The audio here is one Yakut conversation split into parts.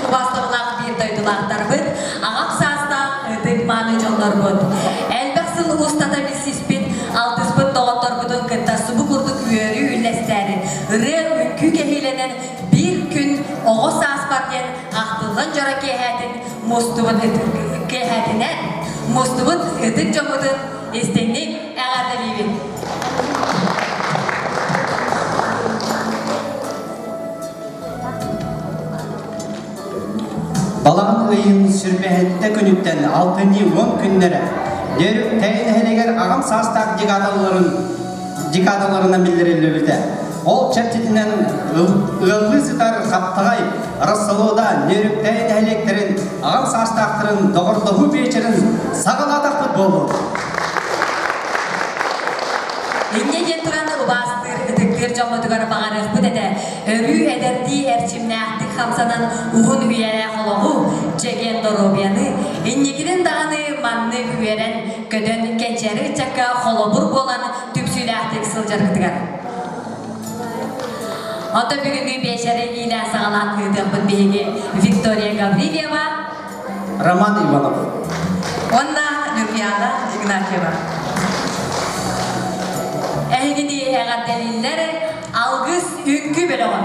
Убаастабылаах биир дойдулаахтарбыт, аҕам саастаах ытык-мааны дьоннорбут. Элбэх сыл устата билсиспит, алтыспыт доҕотторбутун кытта субу курдук үөрүү үллэстээри, ырыа үҥкүү кэһиилэнэн биир күн оҕо сааспар диэн ахтыллан дьоро киэһээтин мустубут киэһээтинэн мустубут ытык дьоммутун истиҥник эҕэрдэлиибит. Балаҕан ыйын сүрбэһиттэ күнүттэн алтынньы уон күннэрэ Нөрүктэй нэһилиэгэр аҕам саастаах декадаларын декадаларынан биллэриллибитэ. Ол чэрчитинэн ыаллыы сытар Хаптаҕай, Рассолода, Нөрүктэй нэһилиэктэрин аҕам саастаахтарын доҕордоһуу биэчэрин саҕалаатахпыт буолуо. Инньэ диэн туран убаастыыр, ытыктыыр дьоммутугар баҕарыахпыт этэ. Өрүү эдэрдии эрчимнээхтик хамсанан уһун үйэлээх олоҕу, чэгиэн доруобуйаны, инникитин даҕаны маннык үөрэн, көтөн кэнчээри ыччакка холобур буолан түмсүүлээхтик сылдьаргытыгар. Оттон бүгүҥҥү биэчэри иилээн саҕалаан ыытыахпыт биһиги Виктория Гаврильева, Роман Иванов. Уонна Нюргияна Игнатьева. Эһигини эҕэрдэлииллэр Алгыс үҥкүү бөлөҕө.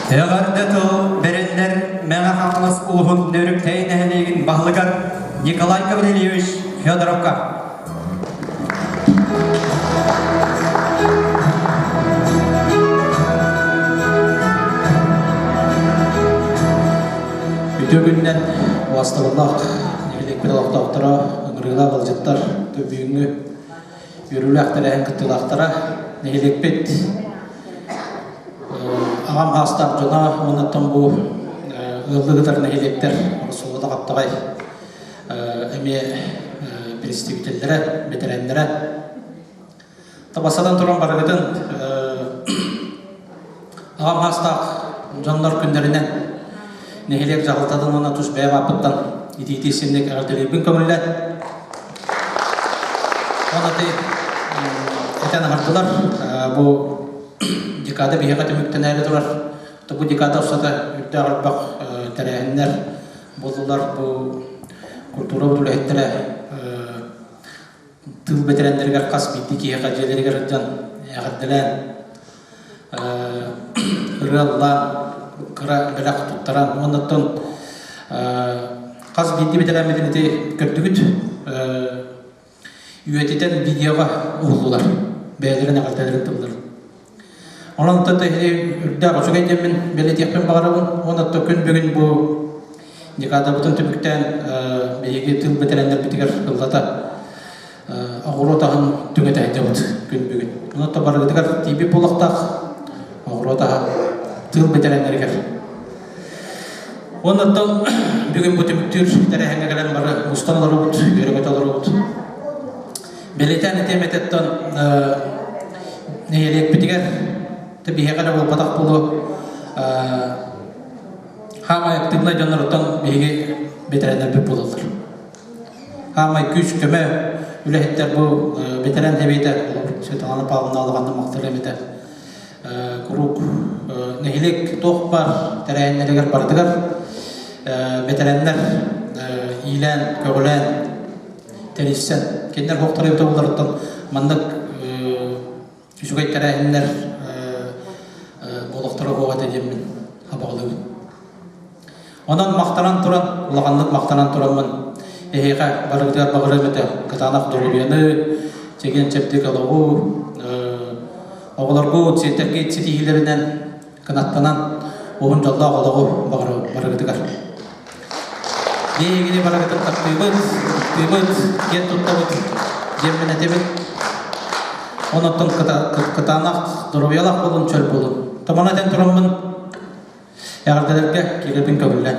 Эҕэрдэ тыл бэриллэр Мэҥэ Хаҥалас улууһун Нөрүктэй нэһилиэгин баһылыгар Николай Гаврильевич Федоровка. Үтүө күнүнэн убастабыллаах нэһилиэкпит олохтоохторо, ыҥырыылаах ыалдьыттар, бүгүҥҥү үөрүүлээх тэрээһин кыттыылаахтара, нэһилиэкпит аҕам саастаах дьоно уонна бу ыаллыы нэһилиэктэр Ороссолуода Хаптаҕай эмиэ представителлэрэ, бэтэрээннэрэ Табасадан туран барыгытын аҕам саастаах дьоннор күннэринэн нэһилиэк дьаһалтатын уонна тус бэйэм ааппыттан итиитии синник эҕэрдэлиирбин көҥүллэт. Уонна этэн аһардылар бу декада биһиэхэ түмүктэнээри турар. Бу декада устата үрдээх элбэх тэрээһиннэр буоллулар. Бу культура үлэһиттэрэ тыыл бэтэрээннэригэр хас биирдии киһиэхэ дьиэлэригэр сылдьан эҕэрдэлээн, ырыа ыллаан, кыра бэлэх туттаран уонна оттон хас биирдии бэтэрээммитин ити көрдүгүт үйэтитэн видеоҕа уһуллулар бэйэлэрин эҕэрдэлэрин тылларын. Онон оттон үрдээх үчүгэй диэммин бэлиэтиэхпин баҕарабын. Уонна оттон күн бүгүн бу декадабытын түмүктээн биһиги тыл бэтэрээннэрбитигэр ыллата оҕуруот аһын түҥэтэ сылдьабыт күн бүгүн. Онон оттон барыгытыгар тиийбит буолуохтаах оҕуруот аһа тыл бэтэрээннэригэр. Уонна оттон бүгүн бу түмүктүүр тэрээһиҥҥэ кэлэн бары мустан олоробут, үөрэ-көтө олоробут. Бэлиэтээн этиэм этэттэн нэһилиэкпитигэр биһиэхэ эрэ буолбатах буолуо хаамай активнай дьонноруттан биһиги бэтэрээннэрбит буолаллар. Хаамай күүс-көмө үлэһиттэр бу бэтэрээн сэбиэтэ Светлана Павловна Алаҕанна махталым этэ куруук нэһилиэк туох баар тэрээһиннэригэр барытыгар бэтэрээннэр иилээн, көҕүлээн тэрийсэн, кинилэр уһуктара эбитэ буолларыттан маннык үчүгэй тэрээһиннэр буолуохтара уһуох этэ диэммин хабаҕалыыбын. Онон махтанан туран, улаханнык махтанан тураммын, эһиэхэ барыгытыгар баҕарыам этэ кытаанах доруобуйаны, чэгиэн-чэбдик олоҕу, оҕолоргут, сиэттэргит ситиһиилэринэн кынаттанан уһун дьоллоох олоҕу барыгытыгар. Биһигини барыгытын таптыыбыт, ытыктыыбыт, киэн туттабыт диэммин этэбин. Онон кытаанах доруобуйалаах буолун, чөл буолун. Томоно этэн тураммын эҕэрдэлэргэ киирэрбин көҥүллэн.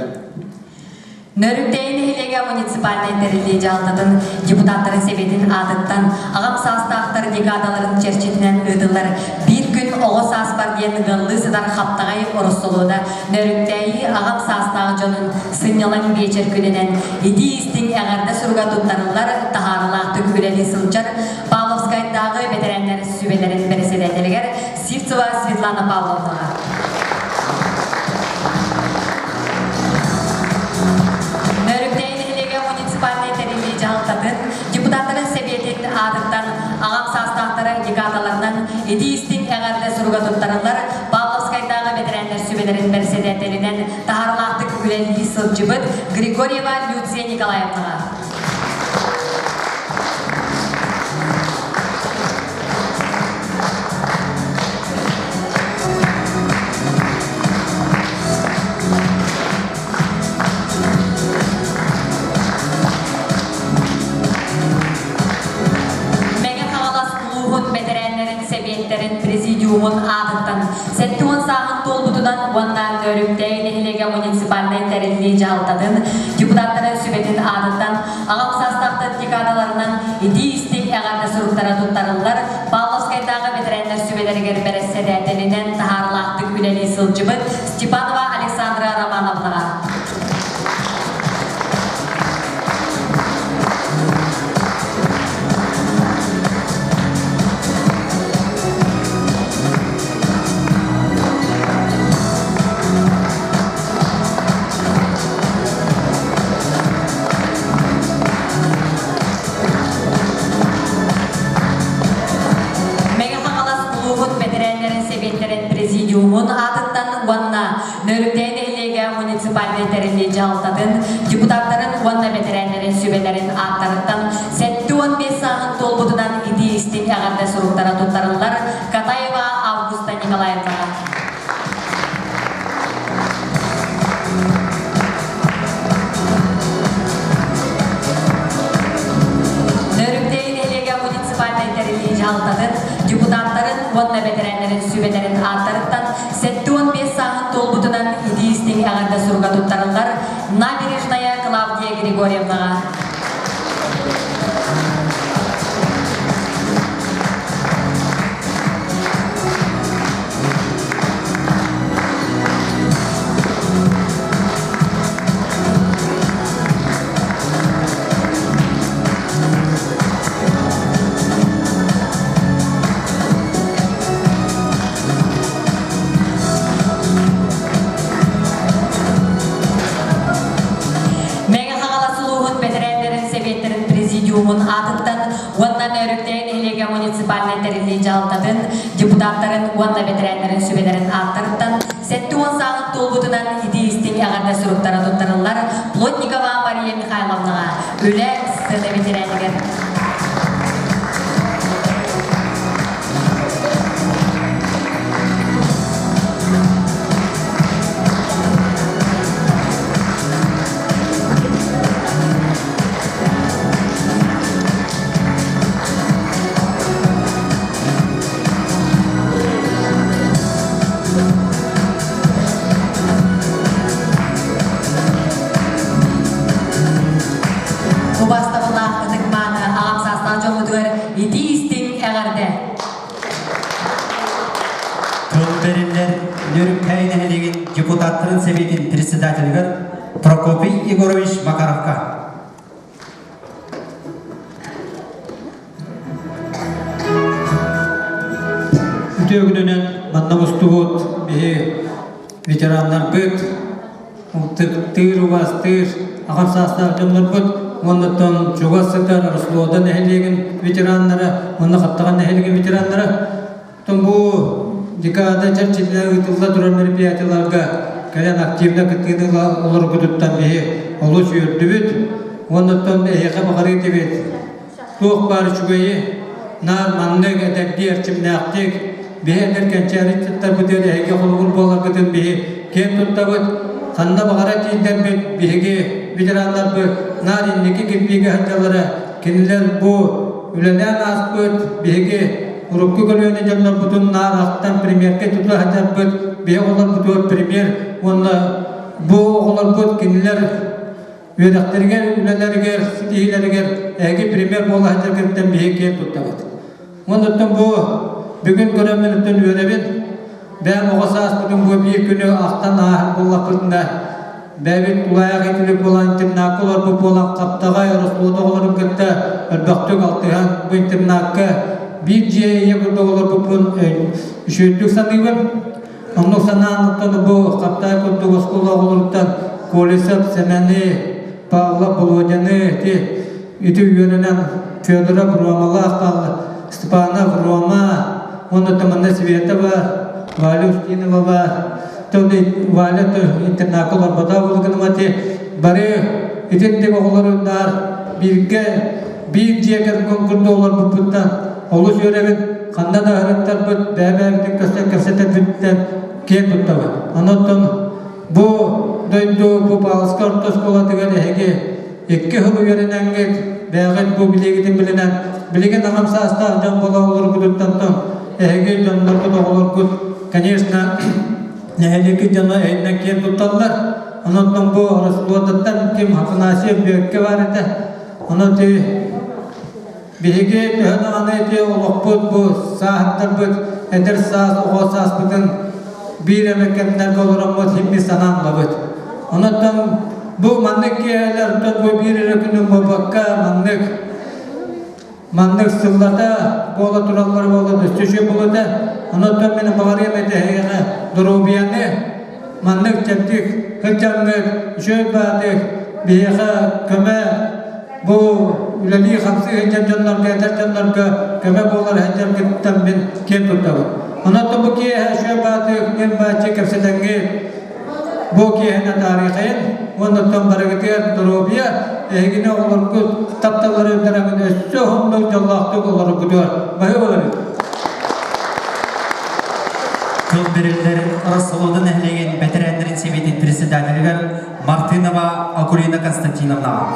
Нөрүктэйи нэһилиэгэ муниципальнай тэриллии дьаһалтатын депутаттарын сэбиэтин аатыттан аҕам саастаахтар декадаларын чэрчитинэн ыытыллар биир күн оҕо сааспар диэн ыаллыы сытар Хаптаҕай Ороссолуода Нөрүктээйи аҕам саастаах дьонун сынньалаҥ биэчэр күнүнэн итии-истиҥ эҕэрдэ суруга туттарыллар таһаарыылаахтык үлэлии сылдьар Павловскайдааҕы бэтэрээннэр сүбэлэрин бэрэссэдээтэлигэр Сивцева Светлана Павловнаҕа. Нөрүктэйи нэһилиэгэ муниципальнай тэриллии дьаһалтатын депутаттарын сэбиэтин аатыттан аҕам саастаахтара декадаларынан итии-истиҥ эҕэрдэ суруга туттарыллар Павловскайдааҕы бэтэрээннэр сүбэлэрин бэрэссэдээтэлинэн таһаарыылаахтык үлэлии сылдьыбыт Григорьева Люция Николаевнаҕа. Мэҥэ Хаҥалас улууһун бэтэрээннэрин сэбиэттэрин президиумун аатыттан 70 сааһын туолбутунан уонна Нөөрүктээй нэһилиэгэ муниципальнай тэриллии дьаһалтатын депутаттарын сүбэтин аатыттан аҕам саастаахтар декадаларынан итии-истиҥ эҕэрдэ суруктара туттарыллар Павловскайдааҕы бэтэрээннэр сүбэлэригэр бэрэссэдээтэлинэн таһаарыылаахтык үлэлии сылдьыбыт Степанова Александра Романовнаҕа. Мэҥэ Хаҥалас улууһун бэтэрээннэрин сэбиэттэрин президиумун аатыттан уонна тэриллии дьаһалтатын депутаттарын уонна бэтэрээннэрин сүбэлэрин ааттарыттан 75 сааһын туолбутунан итии-истиҥ эҕэрдэ суруктара туттарыллар Катаева Августа Николаевнаҕа. Нөрүктэй нэһилиэгэ муниципальнай тэриллии дьаһалтатын, депутаттарын уонна бэтэрээннэрин сүбэлэрин ааттарыттан 75 сааһын туолбутунан итии-истиҥ эҕэрдэ суруга туттарыллар Набережная Клавдия Григорьевнаҕа. Мэҥэ Хаҥалас улууһун бэтэрээннэрин сэбиэттэрин президиумун аатыттан уонна Нөөрүктэйин нэһилиэгэ муниципальнай тэриллии дьаһалтатын, депутаттарын уонна бэтэрээннэрин сүбэлэрин ааттарыттан 70 сааһын туолбутунан итии-истиҥ эҕэрдэ суруктара туттарыллар Плотникова Мария Михайловнаҕа, үлэ сцена ветеранигэр. Убастабыллаах ытык мааны аҕам саастаах дьоммутугар итии-истиҥ эҕэрдэ! Тыл бэриллэр Нөрүккэй нэһилиэгин депутаттарын сэбиэтин председателигэр Прокопий Егорович Макаровка. Үтүө күнүнэн манна мустубут биһи ветераннарбыт, ытыктыыр, убаастыыр аҕам саастаах дьоннорбут уоннаттан чугас сытар Рослода нэһилиэгин ветераннара уонна Хаптаҕан нэһилиэгин ветераннара бу декада чэрчитинэн ыытылла турар мероприятиеларга кэлэн активно кыттыыны ыла олорбутуттан биһи олус үөрдүбүт. Уоннаттан эһиэхэ баҕарыы этибит. Туох баар үчүгэйи наар маннык эдэрдии эрчимнээхтик биһи эдэр кэнчээри ыччаттарбытыгар эһиги холобур буоларгытын биһи киэн туттабыт. Ханна баҕара тиийдэрбит биһиги ветераннарбыт наар инники кирбиигэ сылдьаллара кинилэр бу үлэлээн ааспыт биһиги урукку көлүөнэ дьоннорбутун наар ахтан премьергэ тута сылдьарбыт биһи оҕолорбутугар премьер уонна бу оҕолорбут кинилэр үөрэхтэригэр, үлэлэригэр, ситиһиилэригэр эһиги премьер буола сылдьаргыттан биһиги киэн туттабыт. Оннуттан бу бүгүн көрөммүнүттэн үөрэбин. Бэйэм оҕо сааспытын бу биир күнү ахтан ааһар буоллахпытына, бэйэбит тулаайах итилик буолан интернакка олорбут буолан хаптаҕай Ороссолуода оҕолорун кытта элбэхтик алтыһан бу интернакка биир дьиэ ийэ курдук олорбуппун үчүгэйдик саныыбын. Оннук санаан бу Хаптаай курдук оскуола оҕолоруттан Колесов Сэмэни, Павлов Володяны ити ити үөрэнэн Федоров Ромалаах Степанов Рома уонна Таманна Светова, Валя Устинова бар. Валя интернакка олорбота булгунумати бары итинник оҕолоруннаар бииргэ биир дьиэ кэргэн курдук олорбуппуттан олус үөрэбин ханна да аһарыттарбыт бэйэ-бэйэбитин көрсөн кэпсэтэрбититтэн киэн туттабыт. Онон бу дойду бу Павловскай орто оскуолатыгар эһиги икки сыл үөрэнэҥҥит бэйэҕит бу билиигитин билинэн билигин аҕам саастаах дьон буола олоргутуттан эһиги дьонноргут оҕолоргут конечно нэһилиэккит дьоно эһиннэн киэн тутталлар. Онон бу Рослуотаттан ким Афанасьев Бүөккэ баар этэ. Онон Биһиги төһө даҕаны ити олохпут бу сааһыттарбыт эдэр саас, оҕо сааспытын биир эмэ кэмнэргэ олороммут син биир санаан ылабыт. Онон бу маннык киэһэлэр бу биир эрэ күнү буолбакка маннык маннык сыллата буола тураллар буола өссө үчүгэй буолуо Онон мин баҕарыам этэ эһиэхэ доруобуйаны маннык чэбдик сылдьаҥҥыт үчүгэй баатык биһиэхэ көмө Бу үлэлии-хамсыы сылдьар дьоннорго, эдэр дьоннорго көмө буолар сылдьаргыттан мин киэн туттабын. Онон бу киэһэ үчүгэй баатык, ньир бааччы кэпсэтэҥҥит. Бу киэһэни атаарыахайын уонна оттон барыгытыгар доруобуйа, эһигини оҕолоргут тапталлары үрдэрэгин өссө уһуннук дьоллоохтук олороргутугар баһы болабыт. Тыл бэриллэр Россолода нэһилиэгин бэтэрээннэрин сэбиэтин председателигэр Мартынова Акулина Константиновнаҕа.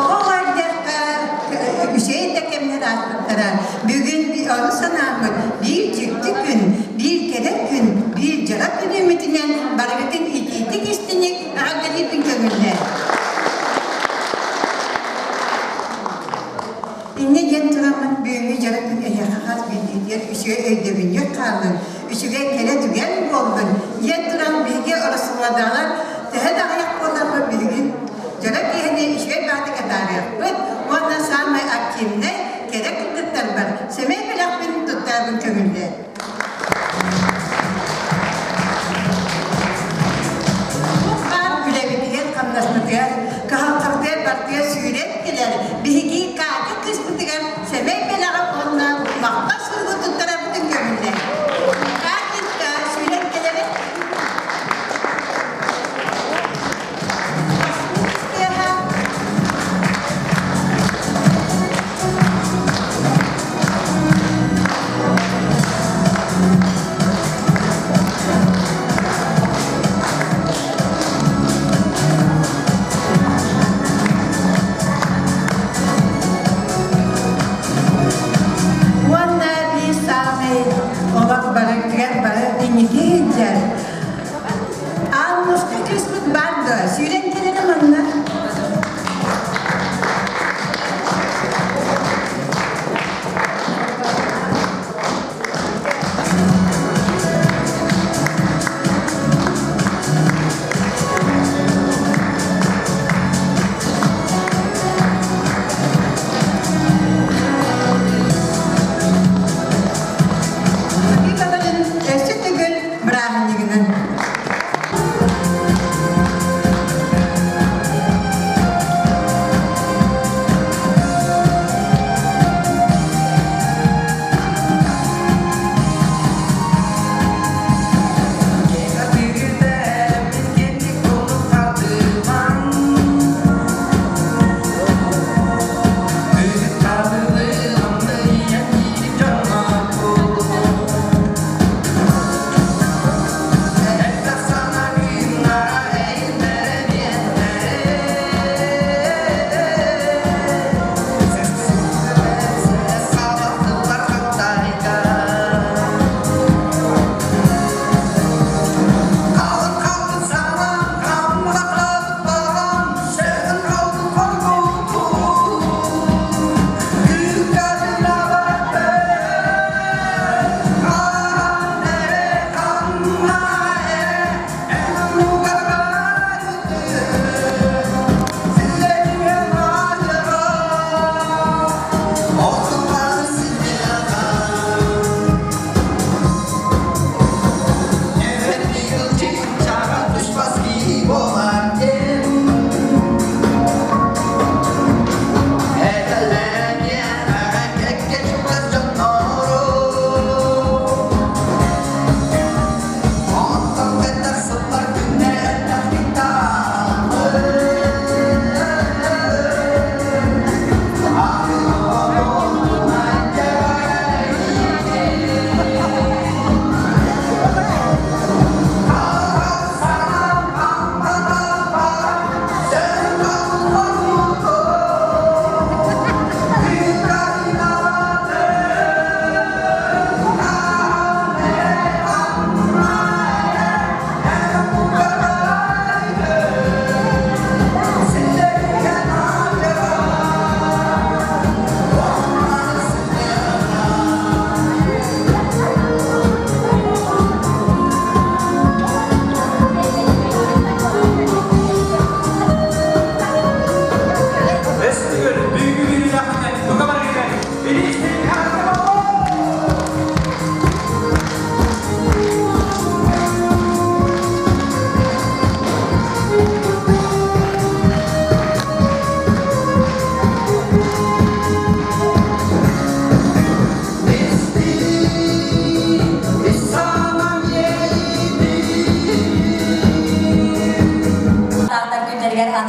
Оҕо эрдэххэ үчүгэй да кэмнэр ааспыттара. Бүгүн ону санааммыт биир дьикти күн, биир кэрэ күн, биир дьара күнүммүтүнэн барыгытын итиитик истиник эҕэрдэлиирбин көҥүллээ. Инньэ диэн тураммын бүгүҥҥү дьара күн эһиэхэ хас биирдиитигэр үчүгэй өйдөбүнньүк хааллын, үчүгэй кэрэ түгэн буоллун диэн туран биһиги Ороссолуодаҕа төһө да аҕыйах буолларбыт билигин дьоро киһини үчүгэй баатык атаарыахпыт уонна саамай активнай кэрэ кыргыттарбар сэмэй бэлэхпин туттарабын көҥүллээн. Туох баар үлэбитигэр-хамнаспытыгар, кыһалҕабытыгар барытыгар сүүрэн кэлэр биһиги Катя кыыспытыгар сэмэй бэлэҕи уонна махтал суругу туттарарбытын көҥүллээн. Катенька сүүрэн кэлэбит.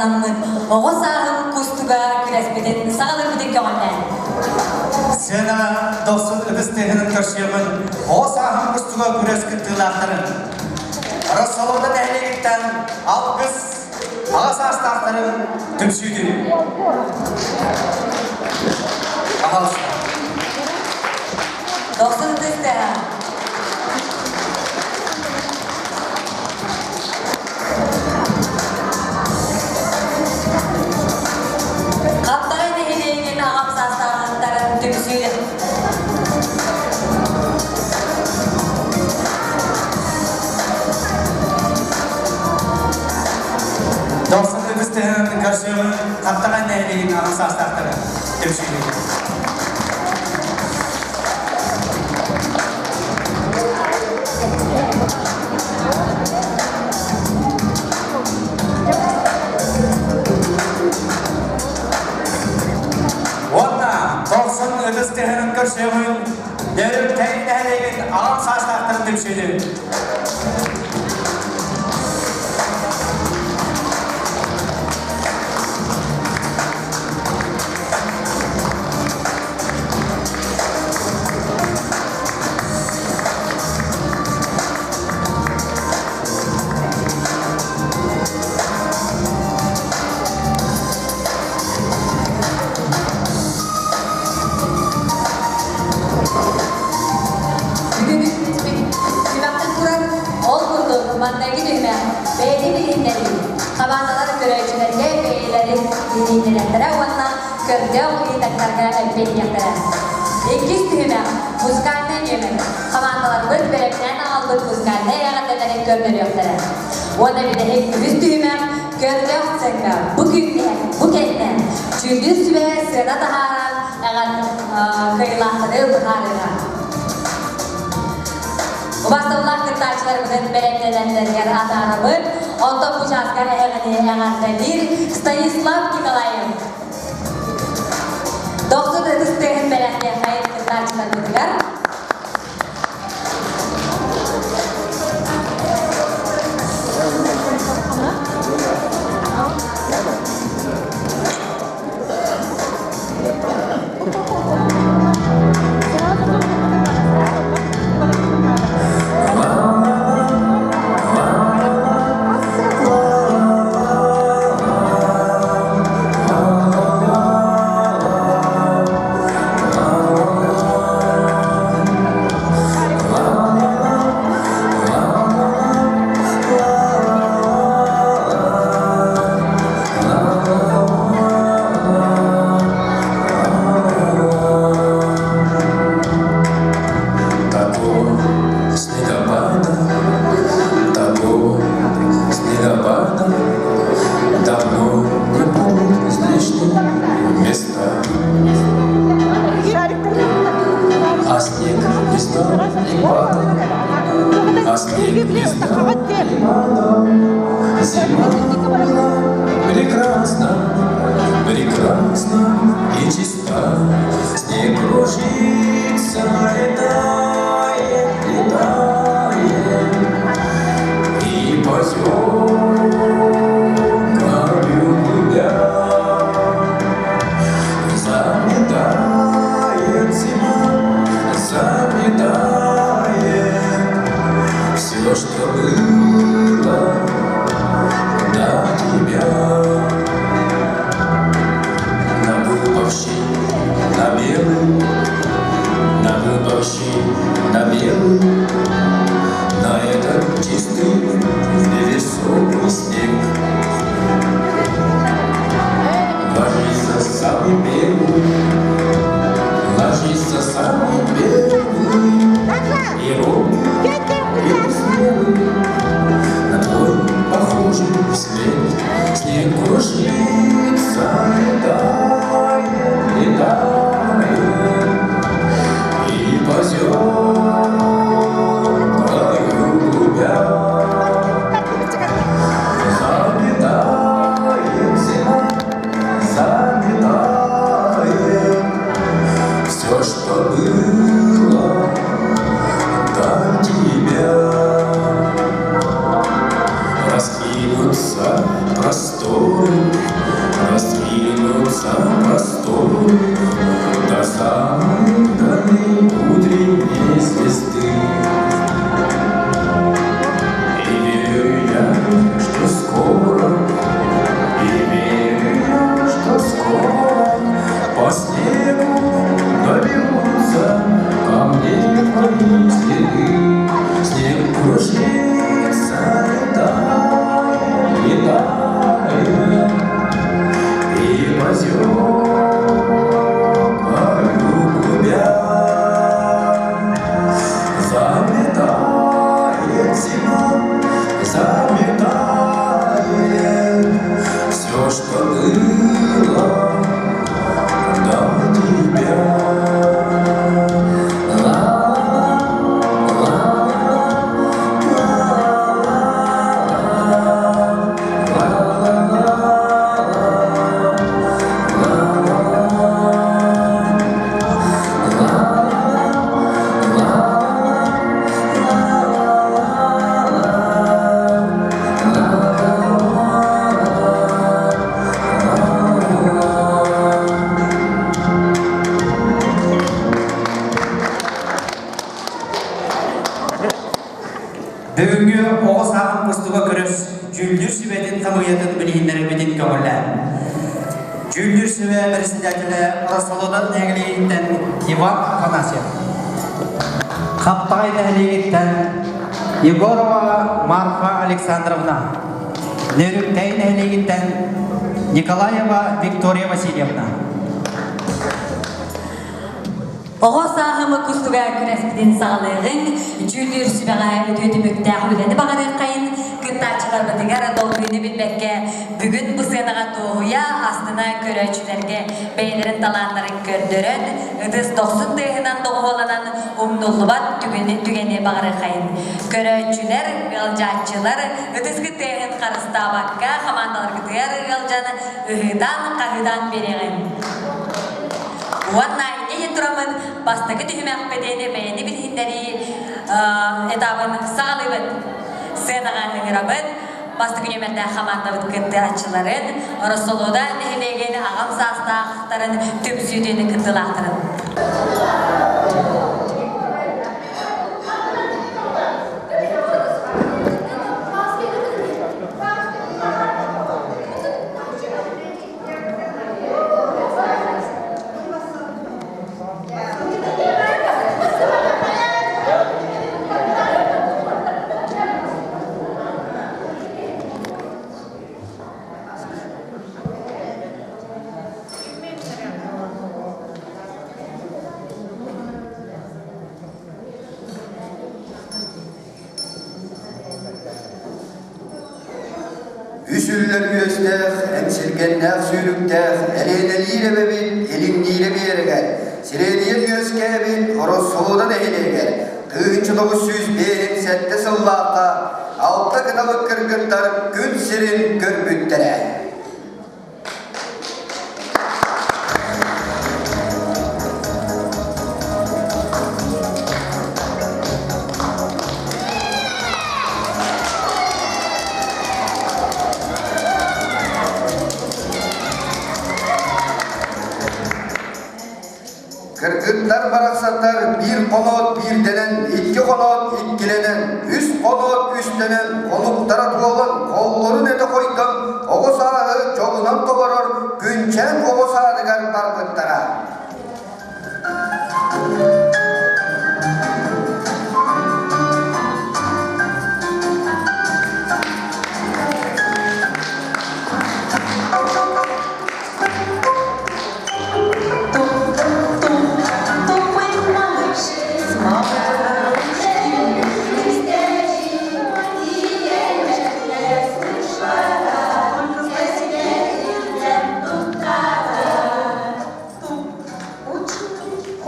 анаммыт оҕо сааһым кустуга күрэспитин саҕалыырбытын көҕүлээн. Сыанаҕа дохсун ытыс тыаһынан көрсүөҕүн оҕо сааһым кустуга күрэс кыттыылаахтарын Россолода нэһилиэгиттэн Алгыс аҕа саастаахтарын түмсүүтүн. Пожалуйста. Дохсун ытыс тыаһа. Хаптаҕай нэһилиэгин аҕам саастаахтарын түмсүү Дохсун ытыс тыаһынан көрсүөҕүн Хаптаҕай нэһилиэгин аҕам саастаахтарын түмсүүтүн. Уонна 90 ытыс тыаһынан көрсүөҕүн Нөрүктэй нэһилиэгин аҕам саастаахтарын түмсүүтүн. Түмэхтэн турар ол курдук маннайгы түһүмэх бэйэни билиһиннэрии, хамаандалар көрөөччүлэргэ бэйэлэрин билиһиннэриэхтэрэ уонна көрдөөх ыйытыктарга эппиэттиэхтэрэ. Иккис түһүмэх музыкальнай нүөмэр. Хамаандаларбыт бэлэмнээн аҕалбыт музыкальнай эҕэрдэлэрин көрдөрүөхтэрэ. Уонна бүтэһик үһүс түһүмэх көрдөөх сценка. Бу күҥҥэ, бу кэннэ дьүүллүүр сүбэ сыана таһааран эҕэр кыайыылаахтары быһаарыаҕа. Убастабыллаах кыттааччыларбытын бэлэмнэнэллэригэр атаарабыт. Онтон бу чааска эһэҕини эҕэрдэлиир Станислав Николаев. Дохсун ытыс тыаһын бэлэхтиэххэйин кыттааччыларбытыгар. Такого снегопада, такого снегопада давно не помню здешних места. А снег не знал и падал, а снег не знал и падал. Зима была прекрасна, прекрасна и чиста. Снег кружится, летает, летает и поет голубя. Заметает зима, заметает все, что было до тебя. На выпавший, на белый, на выпавший, на белый, на этот чистый невесомый снег. Ложится самый белый, ложится самый белый, и робкий, и смелый, на твой похожий след. Снег кружится, летает, летает, и позет. Бүгүҥҥү оҕо сааһын кустуга көрүс дьүүллүүр сүбэтин хамыыйатын билиһиннэрэрбитин көҥүллээн. Дьүүллүүр сүбэ председателэ Росолода нэһилиэгиттэн Иван Афанасьев. Хаптаҕай нэһилиэгиттэн Егорова Марфа Александровна. Нөрүктэй нэһилиэгиттэн Николаева Виктория Васильевна. Оҕо сааһым кустуга күрэспитин саҕалыаҕыҥ, дьүүллүүр сүбэҕэ үтүө түмүктээх үлэни баҕарыаххайын, кыттааччыларбытыгар долгуйууну билбэккэ, бүгүн бу сыанаҕа дуоһуйа, астына көрөөччүлэргэ бэйэлэрин талааннарын көрдөрөн, ытыс дохсун тыаһынан доҕуһуоланан умнуллубат түгэни, түгэни баҕарыаххайын. Көрөөччүлэр, ыалдьааччылар ытыскыт тыаһын харыстаабакка хамаандаларгытыгар ыалдьан, ыһыытаан-хаһыытаан биэриэҕиҥ. Уонна инньэ тураммын бастакы түһүмэхпитин бэйэни билиһиннэрии этабын саҕалыыбыт. Сыанаҕа ыҥырабыт. Бастакы нүөмэрдээх хамаандабыт кыттыаччыларын, Ороссолуода нэһилиэгин аҕам саастаахтарын түмсүүтүн кыттыылаахтарын. Үс үллэр үөстээх, эмсиргэннээх сүүрүктээх, Элиэнэлиир эбэбит, Илиҥниирэ биэрэгэр, Сириэдийэр үөскээбит Ороссолуода нэһилиэгэр 1997 сыллаахха алта кыталык кыргыттар күн сирин көрбүттэрэ. Кыргыттар барахсаттар биир хоноот биирдэнэн, икки хоноот иккилэнэн, үс хоноот үстэнэн, хонуктара туолан, холлорун этэ хойдон, оҕо сааһы дьолунан толорор Күнчээн оҕо саадыгар барбыттара.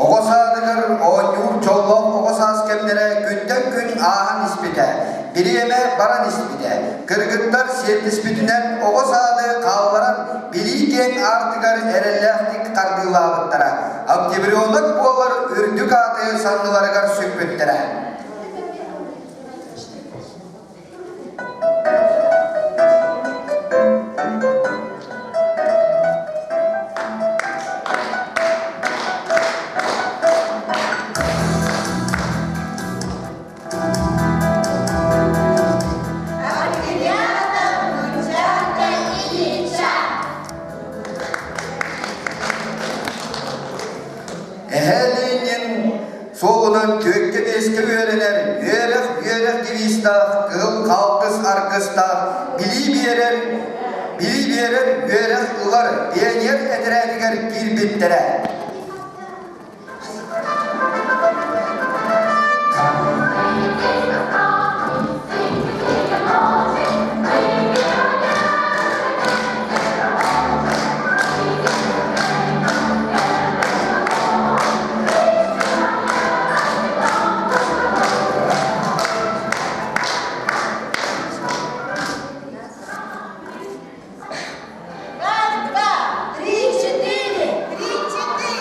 Оҕо саадыгар оонньуур дьоллоох оҕо саас кэмнэрэ күнтэн күн ааһан испитэ, бириэмэ баран испитэ. Кыргыттар сиэттиспитинэн оҕо саады хаалларан билии киэҥ аартыгар эрэллээхтик хардыылаабыттара. Октябренок буолар үрдүк ааты санныларыгар сүкпүттэрэ. Эһээ Ленин суолунан түөккэ-биэскэ үөрэнэр, үөрэх үөрэх девизтаах, кыһыл хаалтыс аргыстаах, билии биэрэр, билии биэрэр, үөрэх ылар пионер этэрээтигэр киирбиттэрэ. Раз, два, три, четыре, три, четыре.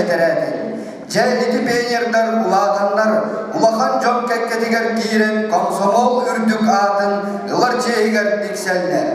этэрээтин. Дьэ ити пионердар улаатаннар улахан дьон кэккэтигэр киирэн комсомол үрдүк аатын ылар чиэһигэр тиксэллэр.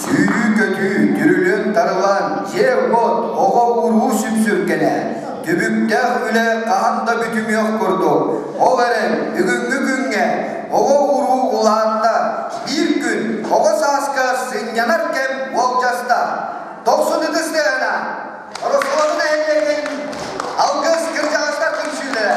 Сүүрүү-көтүү, түрүлүөн-тарылаан, дьиэ-уот, оҕо-уруу сүпсүргэнэ, түбүктээх үлэ хаһан да бүтүмүөх курдук. Ол эрэн, бүгүҥҥү күҥҥэ оҕо-уруу улаатта, биир күн оҕо сааска сынньанар кэм уолдьаста. Тохсун ытыс тыаһына, Ороскуоту нэһилиэгин Алгыс кырдьаҕастар түмсүүлэрэ.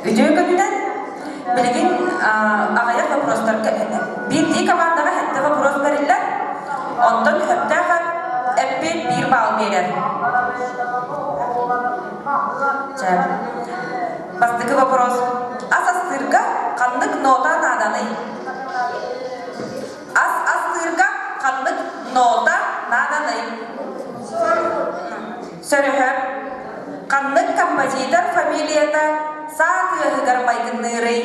Үтүө күнүнэн билигин аҕыйах вопростарга биирдии командаҕа сэттэ вопрос бэриллэр. Онтон сөптөөх эппиэт биир балл биэрэр. Чэ. Бастакы вопрос. Ас астыырга ханнык нота нааданый? Ас астыырга ханнык нота нааданый? Сөрөһө. Ханнык композитор фамилията саа тыаһыгар майгынныырый?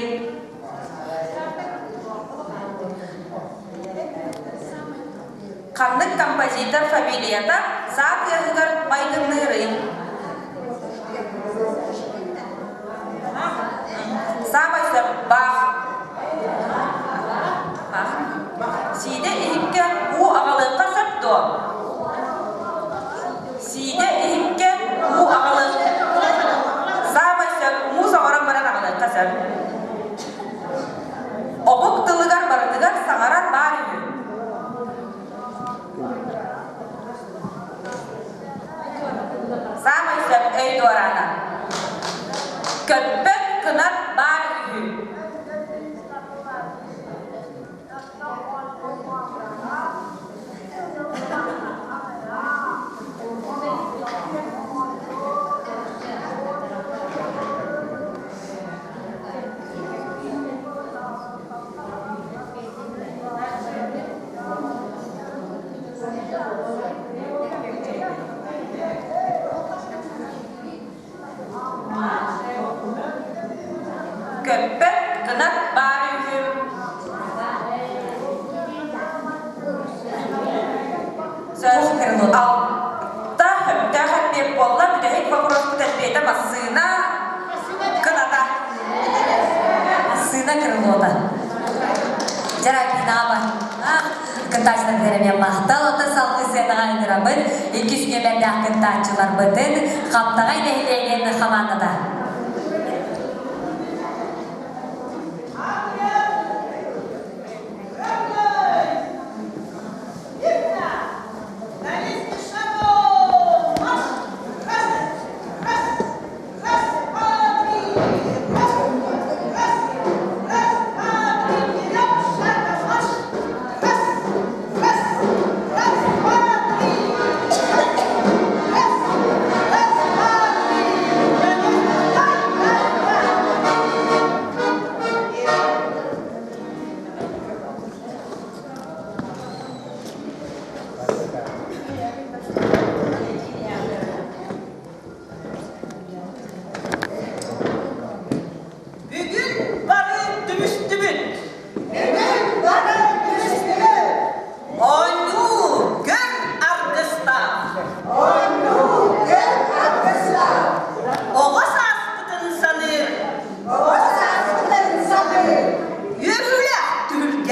Ханнык композитор фамилията саа тыаһыгар майгынныырый? Саамай сөп баах. Сиидэ иһиккэ уу аҕалыахха сөп дуо? Сиидэ иһиккэ уу аҕалыах Саамай сөп муус оҥорон баран аҕалыахха сөп. Омук тылыгар барытыгар саҥарар баар үһү. Саамай сөп өй дуораана. Көппөт кынат баар үһү. Көппөт кынат баар үһү. Алта хөптөөх эппиэт буолла. Бүтэһик вопроспут эппиэтэ массыына кыната. Массыына крылота. Дьаракинаба. Кыттааччылар эмиэ махтал. Оттон салгыы сыанаҕа ыҥырабыт. Иккис нүөмэрдээх кыттааччыларбытын Хаптаҕай нэһилиэгин хамаандата.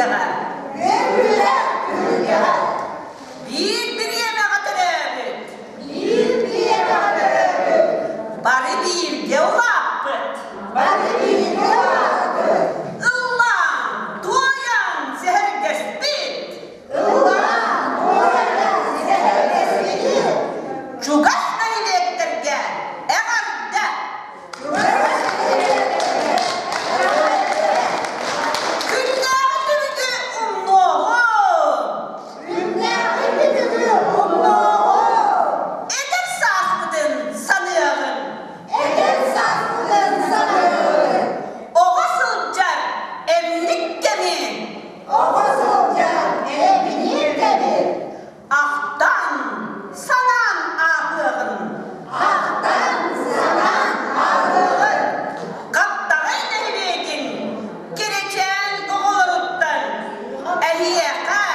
түһүлгэҕэ. Үөрүүлээх түһүлгэҕэ. Биир бириэмэҕэ төрөөбүт. Биир бириэмэҕэ төрөөбүт. Бары бииргэ улааппыт. Бары бииргэ улааппыт. Ыллаан, туойан сэһэргэспит. Ыллаан, туойан сэһэргэспит. Чугас нэһилиэктэргэ эҕэрдэ! Күннээҕи түбүгү умнуоҕуҥ! Күннээҕи түбүгү умнуоҕуҥ! Эдэр сааспытын саныаҕыҥ! Эдэр сааспытын саныаҕыҥ! Оҕо сылдьар эмник кэми! Оҕо сылдьар эмник кэми! Ахтан, санаан ааһыаҕын. Ахтан, санаан ааһыаҕын. Хаптаҕай нэһилиэгин кэрэчээн оҕолоруттан эһиэхэ,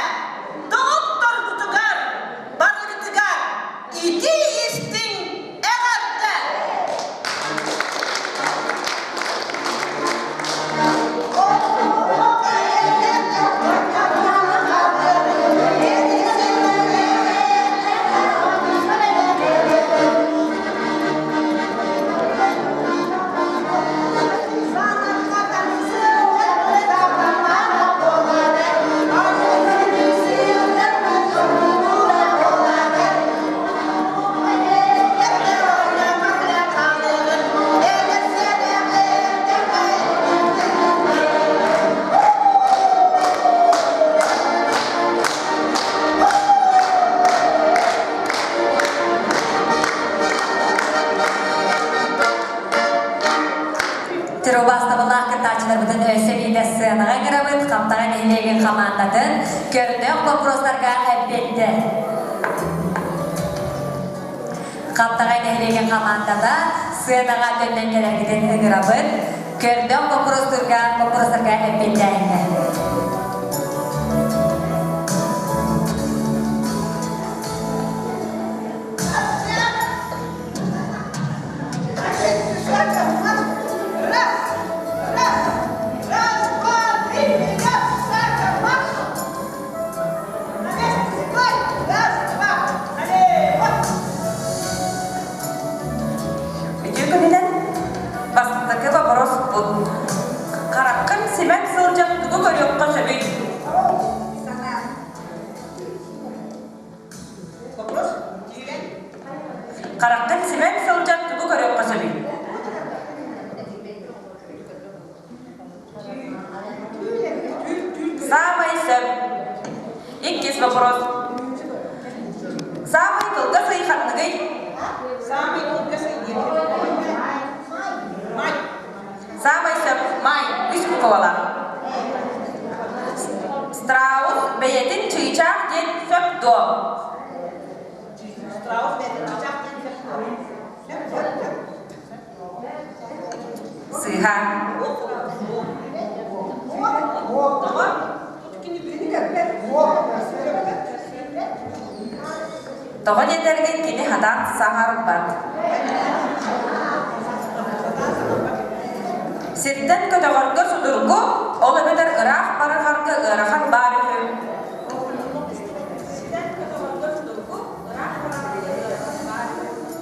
доҕотторгутугар, барыгытыгар итии-истиҥ эҕэрдэ! Тирубастабылаах кыттааччыларбытын өссө биирдэ сценаҕа ыҥырабыт, Хаптаҕа нэһилиэгин хамаандатын көрдөөх боппуруостарга эппиэттэ. Хаптаҕай нэһилиэгин хамаандата сыанаҕа төннөн кэлэргитин ыҥырабыт. Көрдөөх боппуруостарга боппуруостарга эппиэттээһиҥҥэ. Раз, два, три, вперед, шагом марш! Үтүө күнүнэн бастакы вопрос бут. Хараххын симэн сылдьан тугу көрүөххэ сөбүй? Вопрос? Хараххын симэн сылдьан тугу көрүөххэ сөбүй? Саамай сөп. Иккис вопрос. Саамай кылгас ый ханныгый? Самый кылгас ый Май. Саамай сөп. Май. Үс буквалаах. Страус бэйэтин чыычаах диэн сөп дуо? Страус бэйэтин чыычаах диэн сөп дуо? Сөп, сөп, сөп. Сыыһа. Тоҕо диэтэргин кини хатаан саҥарбат. Сиртэн көтөҕөргө судургу, ол эбэтэр ыраах барарга ыарахан баар үһү. Сиртэн көтөҕөргө судургу, ыраах барарга ыарахан баар үһү.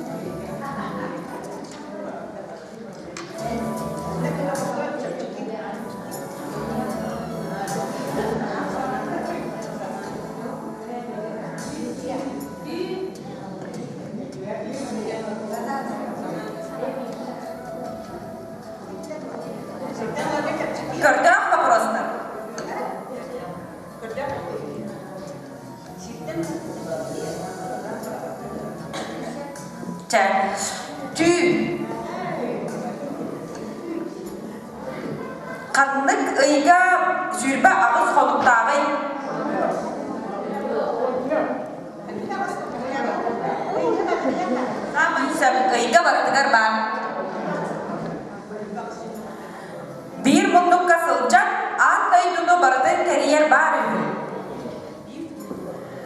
Көрдөөх вопростар. Чэ, түү. Ханнык ыйга 28 хонуктааҕый? Саамай сөп ыйга барытыгар баар. Биир муннукка сылдьан аан дойдуну барытын кэрийэр баар үһү.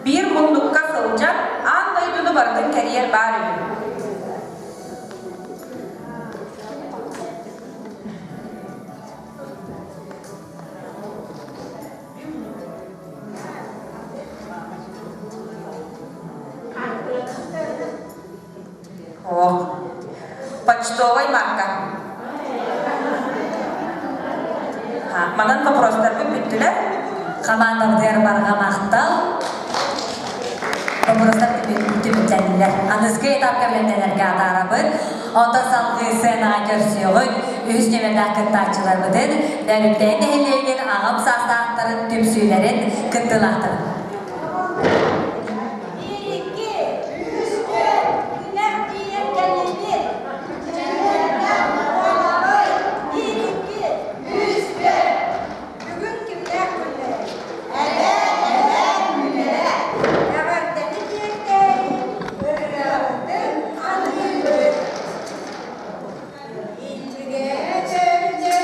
Биир муннукка сылдьан аан дойдуну барытын кэрийэр баар үһү. Почтовай марка. Манан вопростарбыт бүттүлэр. Хамаандабытыгар барҕа махтал. Вопростар түмүктэннилэр. Аныгыскы этапка бэлэмнэнэргэ атаарабыт. Онтон салгыы сценаҕа көрсүөҕүн үһүс нүөмэрдээх кыттааччыларбытын Нөрүктээн нэһилиэгин аҕам саастаахтарын түмсүүлэрин кыттыылаахтарын. Биирикки, үстү, күнэх тиийэн кэлиибит. Буолабый, биирикки, үстү. Бүгүн кимнээх күннэрэ? Эбээ, эбээ күннэрэ. Эҕэрдэни тиэрдээйин, ырыаҕытын аныыбыт. Илгэ төрдө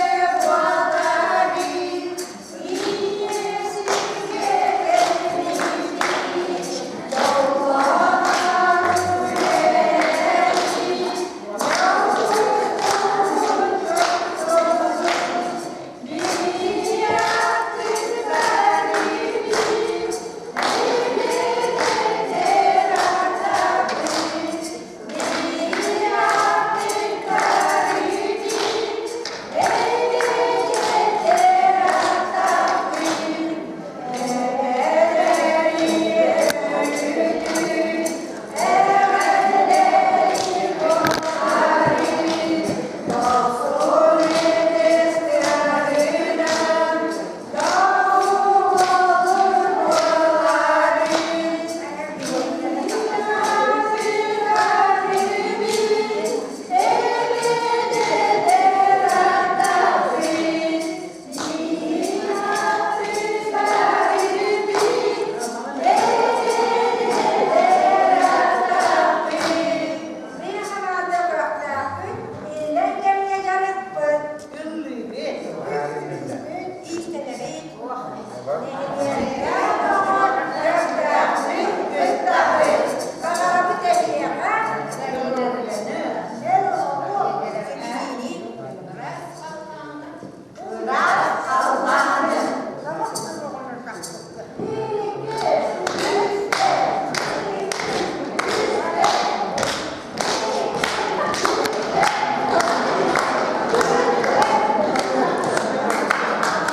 буолабыт,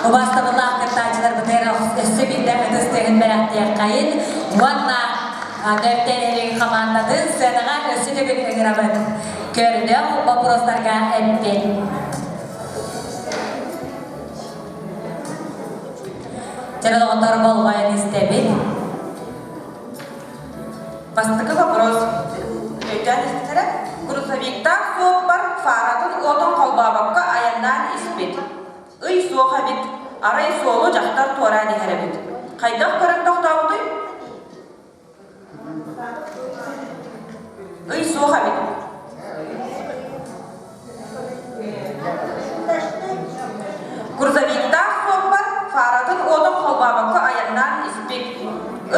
Убаастабыллаах кыттааччыларбытыгар өссө биирдэ ытыс тыаһын бэлэхтиэххэйин уонна Нөптэн хамаандатын сценаҕа өссө төгүл ыҥырабыт. Көрдөөх боппуруостарга эппит. Чэ, доҕоттор болҕойон истэбит. Бастакы вопрос. Өйдөөн истэрэ, грузовиктаах суоппар фаратын уотун холбообокко айаннаан испит. Ый суох эбит, арай суолу дьахтар туораан иһэр эбит. Хайдах көрөн тохтообутуй? Ый суох эбит. Грузовиктаах суоппар фаратын уотун холбообокко айаннаан испит.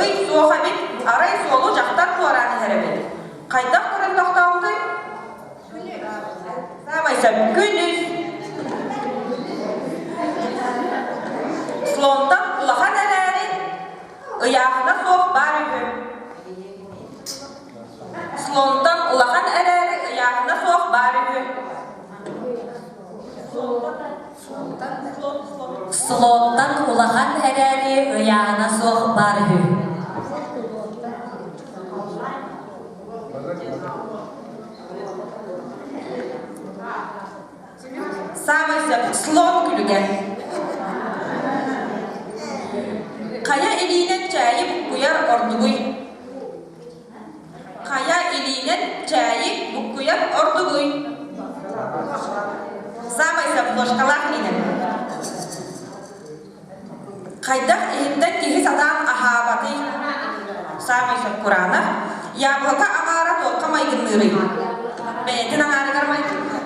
Ый суох эбит, арай суолу дьахтар туораан иһэр эбит. Хайдах көрөн тохтообутуй? Саамай сөп күнүс. Слонтан улахан эрээри, ыйааһына суох баар үһү. Слонтан улахан эрээри, ыйааһына суох баар үһү. Слонтан улахан эрээри, ыйааһына суох баар үһү. Саамай сөп слон күлүгэ. Хайа илиинэн чээйи буккуйар ордугуй? Хайа илиинэн чээйи буккуйар ордугуй? Саамай сөп ложкалаах илиинэн. Хайдах иһиттэн киһи сатаан аһаабатый? Саамай сөп кураанах. Яблоко аҥаара туохха майгынныырый? Бэйэтин аҥаарыгар майгынныыр.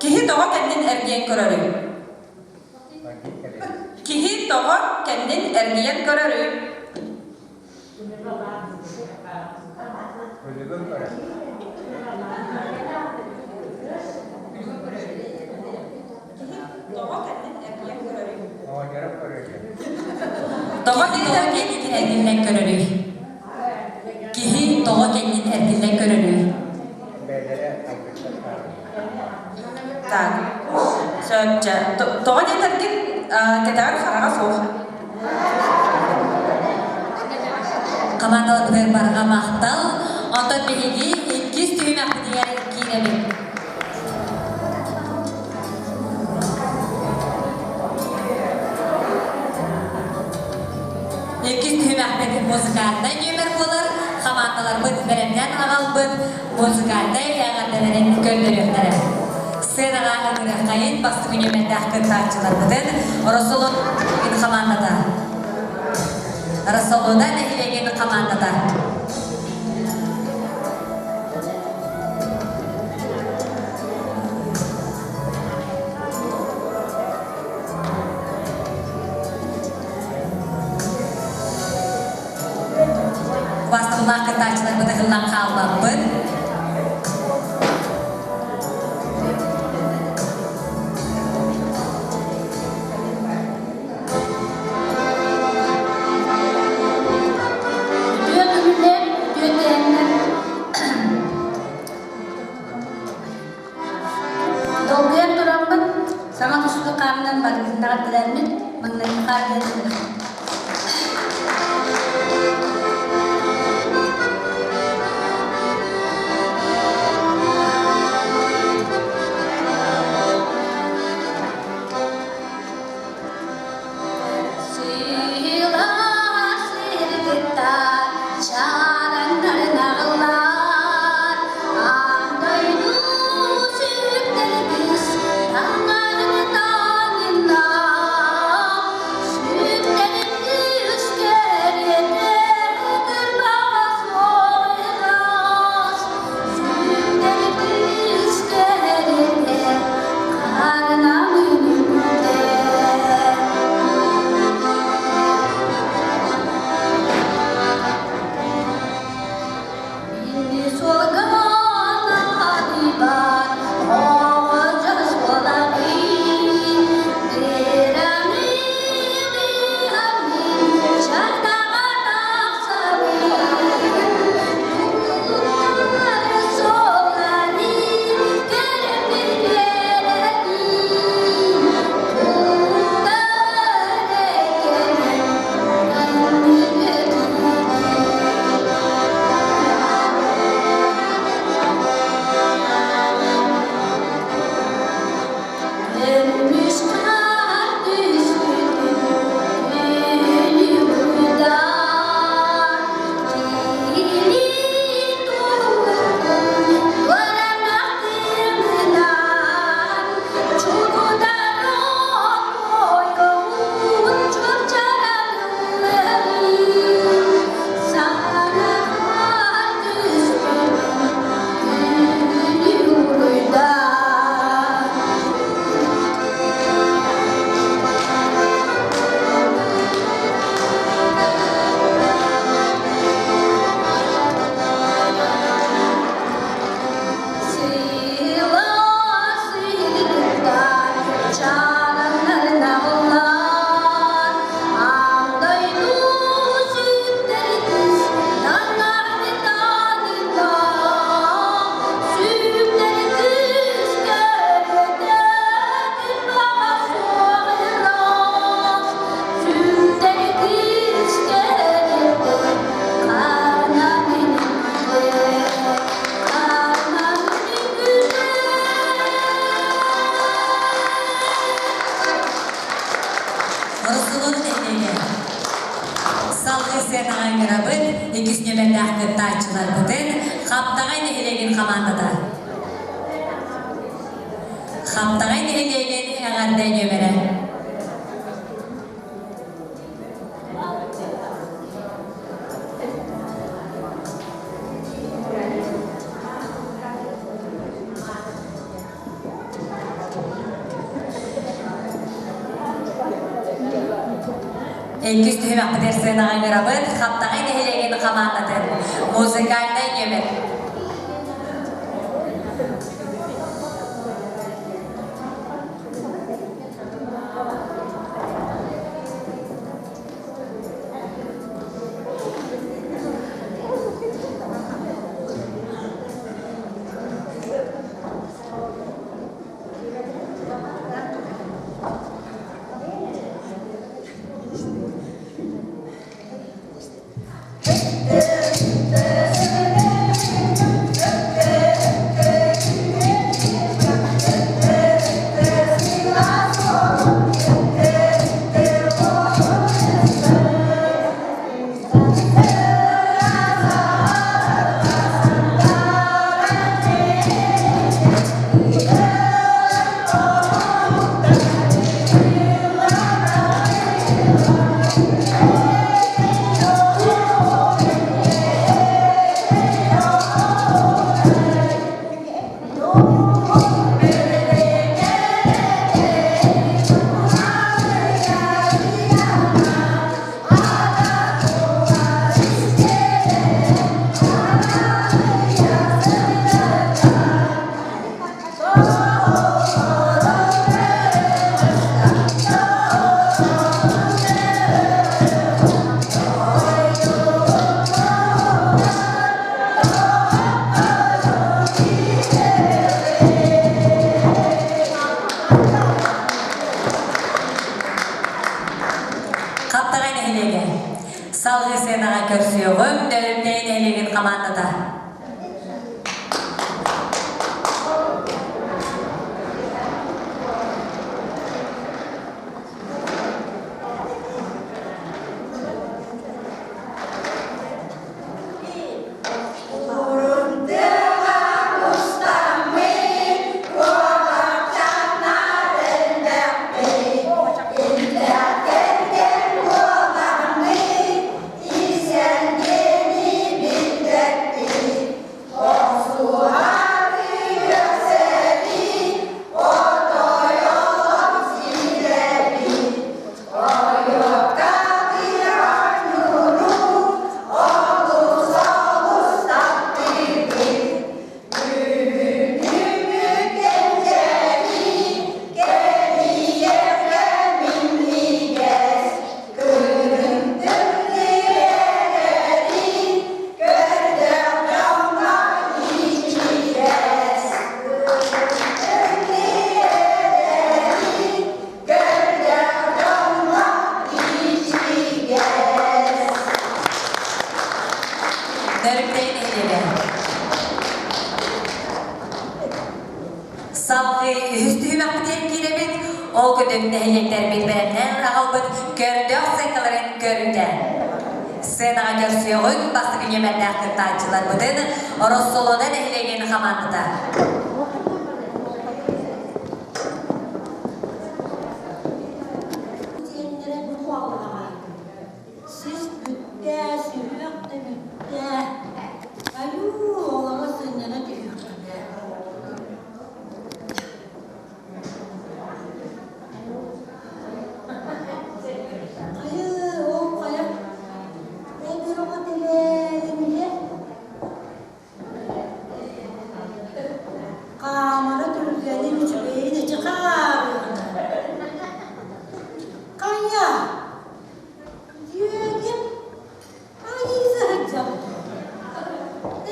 Киһи тоҕо кэннин эргийэн көрөрүй? Киһи тоҕо кэннин эргийэн көрөрүй? Тоҕо кэннин эргиллэн көрөрүй? Киһи тоҕо кэннин эргиллэн көрөрүй? Так. Сөп, чэ. Тоҕо диэтэргин, кэтэҕэр хараҕа суох. Командаларбытыгар барҕа махтал. Онтон биһиги иккис түһүмэхпитигэр киирэбит. Иккис түһүмэхпит музыкальнай нүөмэр буолар. Хамаандаларбыт бэлэмнээн аҕалбыт музыкальнай эҕэрдэлэрин көрдөрүөхтэрэ. Сценаҕа ыҥырыаххайын бастакы нүөмэрдээх кыттааччыларбытын Росолон хамаандата. Росолона нэһилиэгин хамаандата. Бастыллаах кыттааччыларбыт ыһыллан хаалларбыт. Үтүө күнүнэн, үтүө кээмнэр Долгуйан тураммын, саҥа тустуу хаамынан барыгыннаҕар билэммин, маҥнайгы хаардыан ыллым. Оросулун нэһилиэгэ. Салгыы сыанаҕа ыҥырабыт иккис нүөмэрдээх кыттааччыларбытын Хаптаҕай нэһилиэгин хамаандата. Хаптаҕай нэһилиэгин эҕэрдэ нүөмэрэ. Иккис түһүмэхпитигэр сыанаҕа ыҥырабыт Хаптаҕай нэһилиэгин хамаандатын музыкальнай нүөмэр. көрсүөҕүҥ Нөрүмнэй нэһилиэгин хамаандата. Нөрүктэй нэһилиэгэ. Салгыы үһүс түһүмэхпитигэр киирэбит. Ол көтөн нэһилиэктэрбит бэлэмнээн аҕалбыт көрдөөх сценкаларын көрүүтэ. Сценаҕа көрсүөҕүҥ бастакы нүөмэрдээх кыттааччыларбытын Ороссолуода нэһилиэгин хамаандата. Сиэннэрэ бу буоллаҕа. Сис бүттэ, сүһүөх да бүттэ. Айуу, оҕолоро сынньана түһүөхтэрэ. Хайы, ол хайа, эн оҕо тэлээрин иһэ Хаамара түргэнин үчүгэйин эчи хаарыана. Хайа, дьүөгэм Алиса сылдьабыт.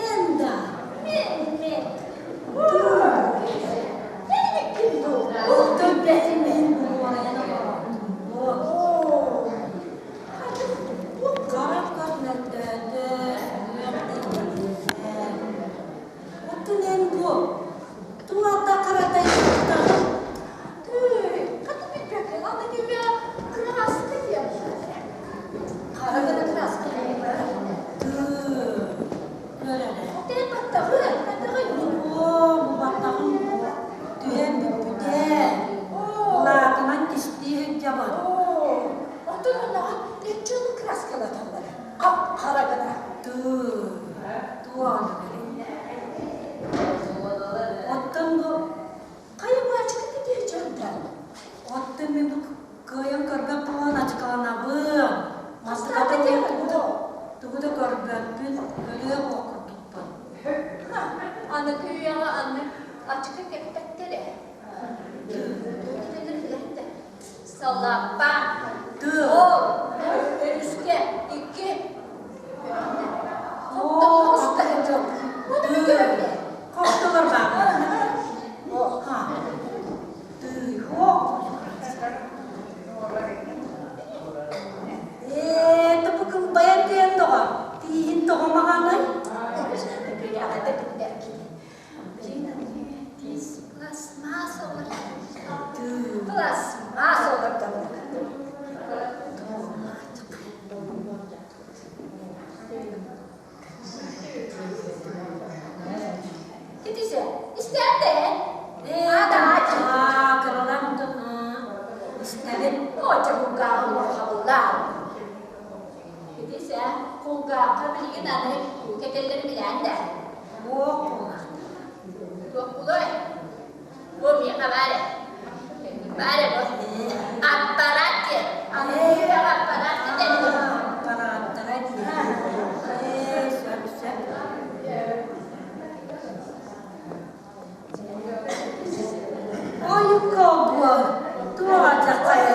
Эн да. Мен, мен. Ол көрбөтүм иһин буруорайан олоробун. Хара көх мөлтөөтө, сүһүөх да иһиллэ. Оттон эн бу туата харатай сыттаҕын? Түй, хата билбэккэ, аны кимэ кыраска диэн. Хара гына краска Тыы, көр эрэ. Оттон баттаҕы, баттаҕы Оо, бу баттаҕым түһэн бүппүтэ. Улаатынан кистии сылдьабын. Оттон онноҕо нөччү краскалаталлара. Хап-хара гына. Тыы, туох Оттон бу Хайа баачыка кэтиэ дьонтон? Оттон мин бу кыайан көрбөт буолан ачыкаланабын. Мастыката тугу да көрбөппүн, өлүөх ох курдукпун. Аны күйэҕэ аны ачыка кэппэттэрэ. Салаппа. Ол өрүскэ икки Хоптолор бааллар. Ээ, тупу кылбайан тиэн тоҕо? Тииһин тоҕо маҕанай? Пластмасс олор. Пластмасс олордо. Китисе, истэрде. Ада, кыралам истэбин. Оча кулгааҕы уорхабыллаа. Китисе, кулгаахха билигин аны кэтэллэр билээн да. Туох буолар? Туох булуой? Бу миэхэ баар Баар бу. Аппарат диэн. Аны аппарат диэн. Аппараттара диэн. Ээ, сөп, сөп. Ойукка буо. Туох атаххайа.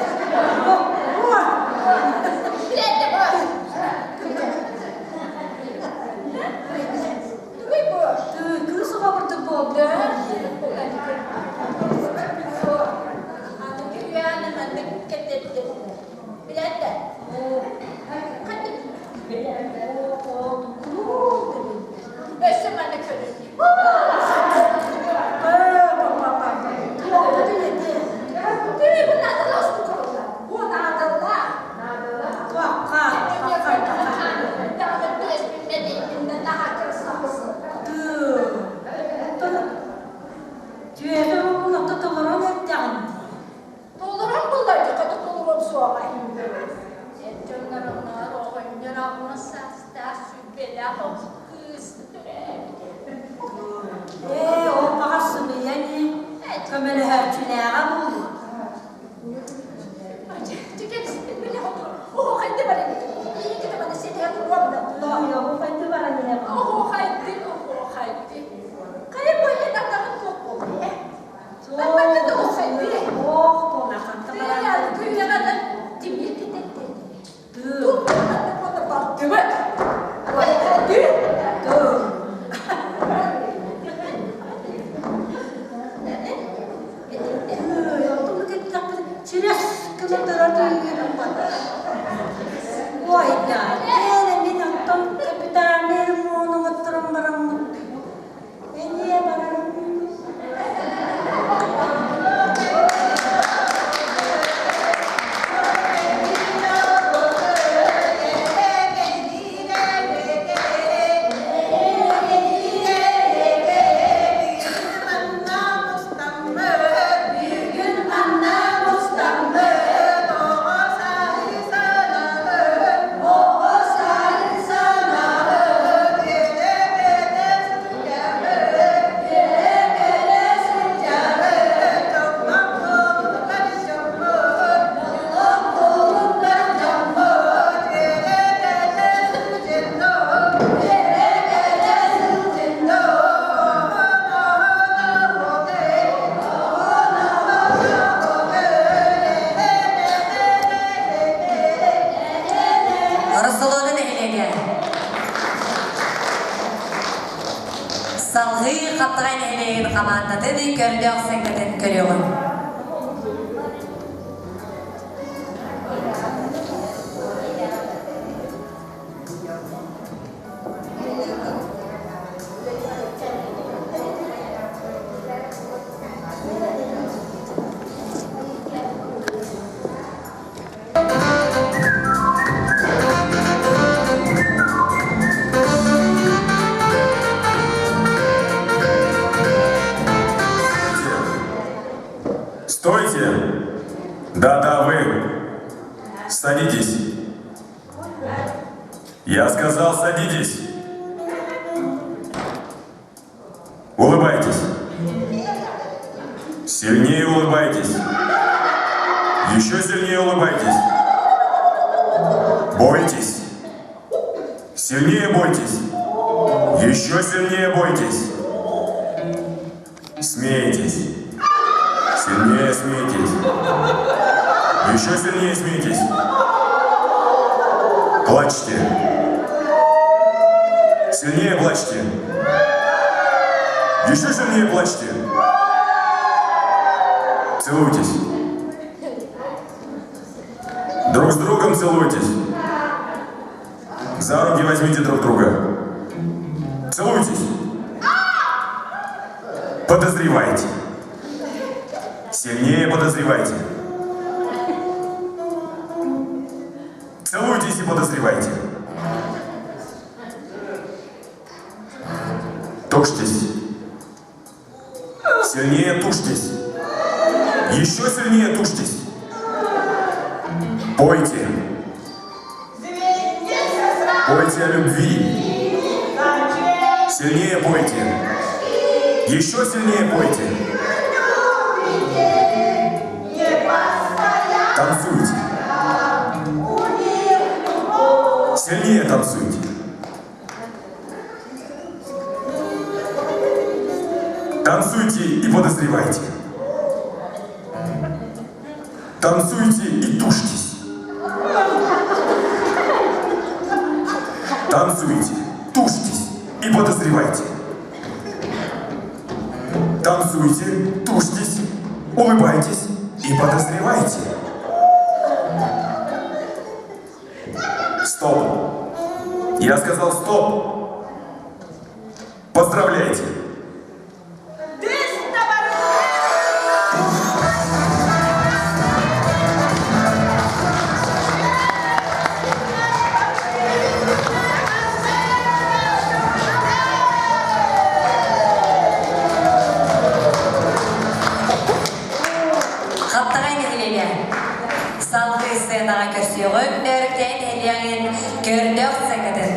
Буо. Билетте бу. Тугуй бу? Кыыс оҕобурдук буолла. Аны күрүөҕүн маннык кэттэрдим. Билэн да. Көмөлөһөөччүлээҕэ буолуо. Оһуохайды баран иһэҕин. Суох буолаханта баран. Через Ой, да, мин оттон капитальный ремонт оҥотторон бараммын. Эмиэ барарым. Бүгүн манна мустаммыт, оҕо сааһы санаһын, оҕо сааһы санаһын, үөрэ-көтө сылдьабыт, үөрэ-көтө сылдьабыт, дьоллоох буолуннар дьоммут, дьоллоох буолуннар дьоммут, үөрэ-көтө сылдьыннор, үөрэ-көтө сылдьыннор. Ороссолуода нэһилиэгэ. Салгыы Хаптаҕай нэһилиэгин хамаандатын көрдөөх сыҥкатын көрүөҕүҥ. Стойте! Да-да, вы! Садитесь! Я сказал, садитесь! Улыбайтесь! Сильнее улыбайтесь! Еще сильнее улыбайтесь! Бойтесь! Сильнее бойтесь! Еще сильнее бойтесь! Смейтесь! Сильнее смейтесь! Еще сильнее смейтесь! Плачьте! Сильнее плачьте! Еще сильнее плачьте! Целуйтесь! Друг с другом целуйтесь! За руки возьмите друг друга. Целуйтесь. Подозревайте. Сильнее подозревайте. Целуйтесь и подозревайте. Тушьтесь. Сильнее тушьтесь. Еще сильнее тушьтесь. Пойте. Пойте о любви. Сильнее пойте. Еще сильнее пойте. Танцуйте. Сильнее танцуйте. Танцуйте и подозревайте. Танцуйте и тушьтесь. Танцуйте, тушьтесь и подозревайте. Танцуйте, тушьтесь, улыбайтесь и подозревайте. Стоп. Я сказал стоп. Поздравляйте. Хаптаҕай нэһилиэгэ салгыы сценаҕа көрсүөҕүҥ Нөөрүктээн нэһилиэгин көрдөөх сценкатын.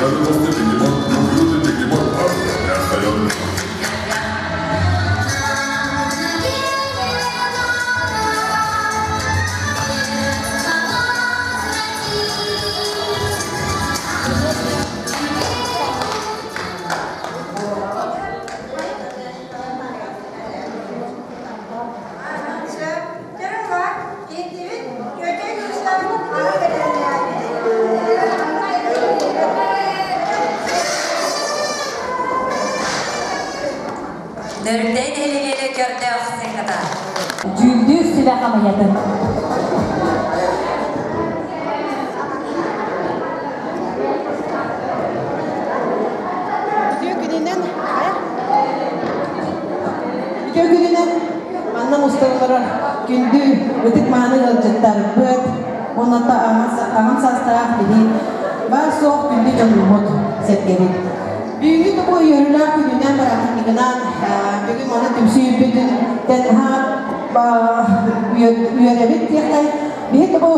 Даже толстый бегемот, неуклюжий бегемот, не отстает. Нөрүнтэй нэһилиэгэ көрдөөх сыҥката. Дьүүллүүр сүбэ хамыйатын. Үтүө күнүнэн, үтүө күнүнэн манна мустан олорор күндү ытык-мааны ыалдьыттарбыт, уонна аҕам саастаах биһи баар-суох күндү дьоннорбут сэргэбит. Бүгүҥҥү тугу үөрүүлээх күнүнэн бырааһынньыгынан бүгүн маны түмсүүбүтүн үөрэбит диэххэ биһи бу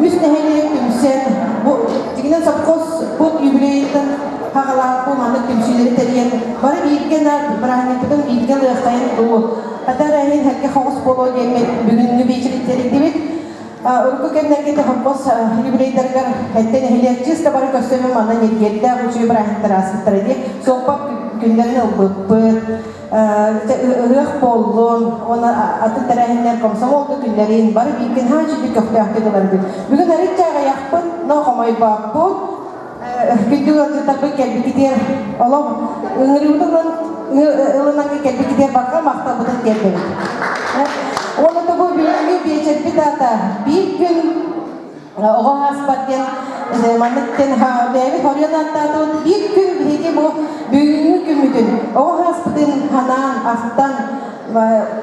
үс нэһилиэк түмсэн бу дьиҥинэн сопхуос бут юбилейыттан хаҕалаах бу маннык түмсүүлэри тэрийэн бары бииргэ наар бырааһынньыкпытын бииргэ ылыахтайын дуу хата эрэ иһин хэргэ хоҕус буолуо диэммит бүгүҥҥү биэчэри тэрийдибит. Урукку кэмнэргэ Тохоппос юбилейдарыгар эттэ нэһилиэк чыста бары көрсөмүн манна ньиргиэрдээх үчүгэй бырааһынньыктар ааспыттара дии. Суоппар күннэрин ылбыппыт, ыһыах буоллун, уонна атын тэрээһиннэр комсомол да күннэрин бары бииргэ наһаа үчүгэй көхтөөхтүк ыларбыт. Бүгүн арыычча аҕыйахпыт, но хомойбоппут. Күндү ыалдьыттарбыт кэлбиккитигэр олох ыҥырыыбытын ылынан кэлбиккитигэр барҕа махталбытын тиэрдэбит. Уонна бу бүгүҥҥү биэчэрбит аата биир күн оҕо ааспат диэн маннык диэн бэйэбит хоруйан ааттаатыбыт биир күн биһиги бу бүгүҥҥү күммүтүн оҕо ааспытын ханаан ахтан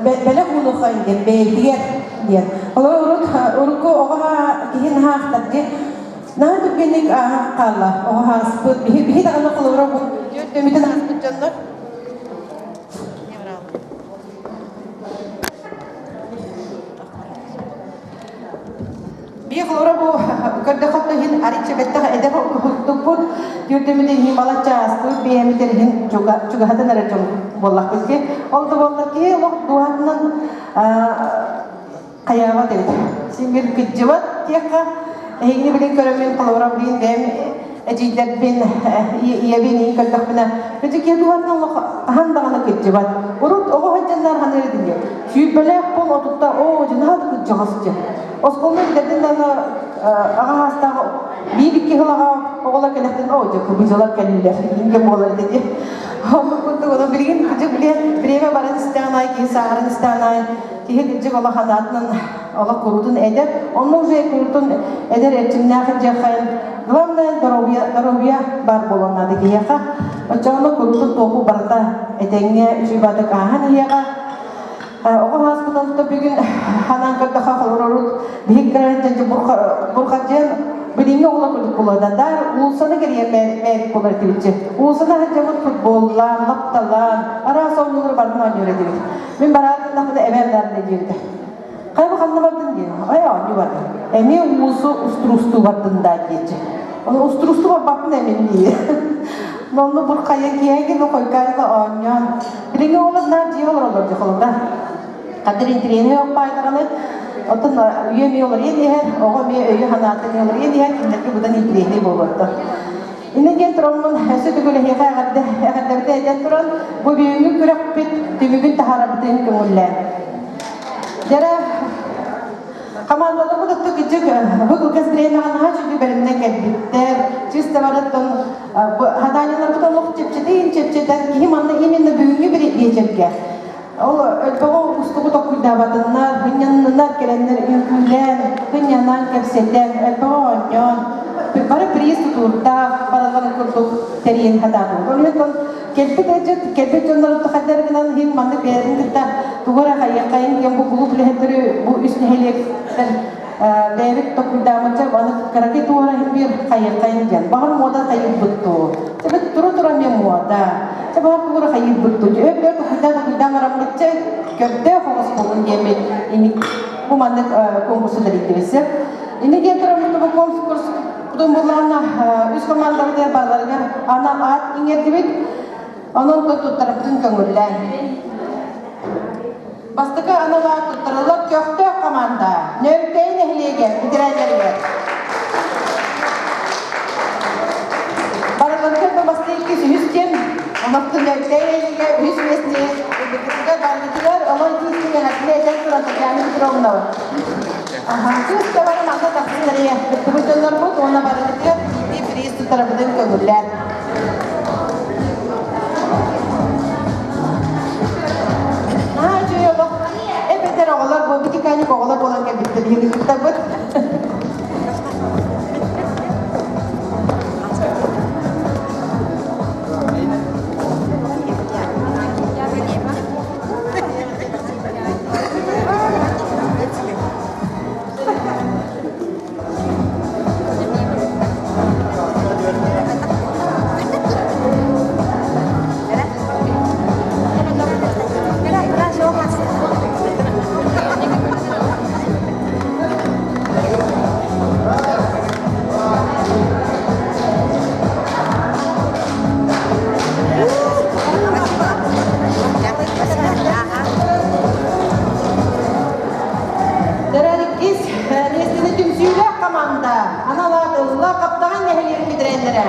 бэлэх уунуоххайын диэн бэйэбитигэр диэн. Олор урут урукку оҕо киһи наһаа ахтар диэн Наһаа түргэнник ааһан хаалла. Оҕо ааспыт. Биһи, биһи даҕаны холобура бу түөрт ааспыт дьоннор. Биһи холобура бу көрдөхөт иһин арычча бэттэх эдэр курдукпут түөртөмүтэ иһин балачча ааспыт бэйэмитер иһин чугаһатан эрэ дьон буоллахпыт ки. Ол да буоллар киһи олох дууһатынан хайаабат эбит. Син бир кыдьыбат диэххэ, эһигини билин көрөммүн, холобура билин бэйэм эдьиийдэрбин, ийэбин иин көрдөхпүнэ, кыдьык киһи дууһатын олох хаһан даҕаны кыдьыбат. Урут оҕо сылдьаннар ханыыр этилэр. Сүүрбэлээх пол отутта, оо, дьанаһа да кыдьаҕас дьэ. Оскуоланы бүтэрдин даҕаны аҕа саастаах биир-икки сыл аҕа оҕолор кэлэхтин, оо, дьэ, кыбыдьалар кэллилэр, ингэ буолар этэ дии. Оннук курдук, ону билигин кыдьык билэ, бириэмэ баран истэҕин аайы, киһи сааһыран истэҕин аайы Киһи кырдьык олох анаатынан олох куруутун эдэр, онно уже куруутун эдэр эрчимнээх дьиэххайын главное здоровье, здоровье бар буолуон наада киһиэхэ. Оччоҕуна куруутун туоху барыта этэҥҥэ үчүгэй баатык ааһан иһиэҕэ. Оҕо ааспытын бүгүн ханаан көрдөхө холорорут биһик кыра бурхадьыан билиҥҥи оҕолор курдук буолуодандар уулсаны кэрийэн мээрик буолар этибитчи. Уулсаны сылдьабыт футболлаан, лапталаан, араас оонньуулары барытын оонньуур этибит. Мин бараатыннахпына эбээм даҕаны диэбитэ. Хайа ханна бардын диэн, ай оонньуу бардым. Эмиэ уусу устуруустуу бардын даа диэччи. Ону устуруустуу барбаппын эмин дии. Онно бурхайа киэһэ хойкаайла оонньоон. Билиҥҥи оҕолор наар дьиэ олороллор дии холобура. Хадыр интириэһи оппаайдаҕаны оттон үйэ эмиэ олоруйан иһэр, оҕо эмиэ өйү санаатын эмиэ олоруйан иһэр, кинилэргэ быдан интириэһинэй буолуохтар. Иннэ диэн тураммын өссө төгүл эһиэхэ эҕэрдэ эҕэрдэбитин этэн туран, бу бүгүҥҥү күрэхпит түмүгүн таһаарарбытын көҥүллээн. Дьэрэ, хамаандаларбыт өттө кыдьык бу кылгас бириэмэҕэ наһаа үчүгэй бэлэмнэн кэлбиттэр. Чисто барыттан хадаанньаларбыт олох чэпчэтин чэпчэтэн киһи манна именно бүгүҥҥү биэчэргэ Ол өлбөҕө устугу толкуйдаабатыннар, һынньанныннар кэлэннэр үҥкүүлээн, һынньанан, кэпсэтэн, элбэҕи оонньоон, бары приз тутуурдаах баралларын курдук тэрийэн сатаатыбыт. Ол иһин кэлбит ыалдьыт, кэлбит дьоннору хайдах гынан иһин маннык бэйэтин кытта тугу эрэ хайыаххайын диэн бу кулууп үлэһиттэрэ бу үс нэһилиэктэр бэйэбит толкуйдаабычча аны кыракый туора иһин биир хайыаххайын диэн баҕар муода хайыырбыт дуу чэ тура тура эмиэ муода чэ баҕар тугу эрэ хайыырбыт дуу өр өр толкуйдаан толкуйдаан бараммыт чэ көрдөөх оҕус буолун диэммит ини бу маннык конкурсу тэрийдибит сөп. Инни диэн тураммыт бу конкурс буллаҕына үс командабытыгар барыларыгар анал аат иҥэрдибит. Онон туттарбытын көҥүллээн. Бастакы анал аат туттарыллар көхтөөх команда Нөөрүктэй нэһилиэгэ ветераннарыгар. Барыларыгар бу бастакы иккис үһүс диэн онохтун Нөөрүктэй нэһилиэгэ үһүс миэстэни ылбыккытыгар барыгытыгар онон тиистин эҕэрдэ этэн туран Татьяна Петровна Аха, кыыс да бары манна тахсыннар ийэ кыттыбыт дьоннорбут уонна барыгытыгар биирдии приз туттарабытын көҥүллээн. Наһаа үчүгэй олох. Эбэтэр оҕолор бу битиканик оҕолор буолан кэлбиттэр биһиги кыттабыт. Дөрөн иккис миэстэни түмсүүлээх команда анал аат ылла Хаптаҕай нэһилиэгин бэтэрээннэрэ.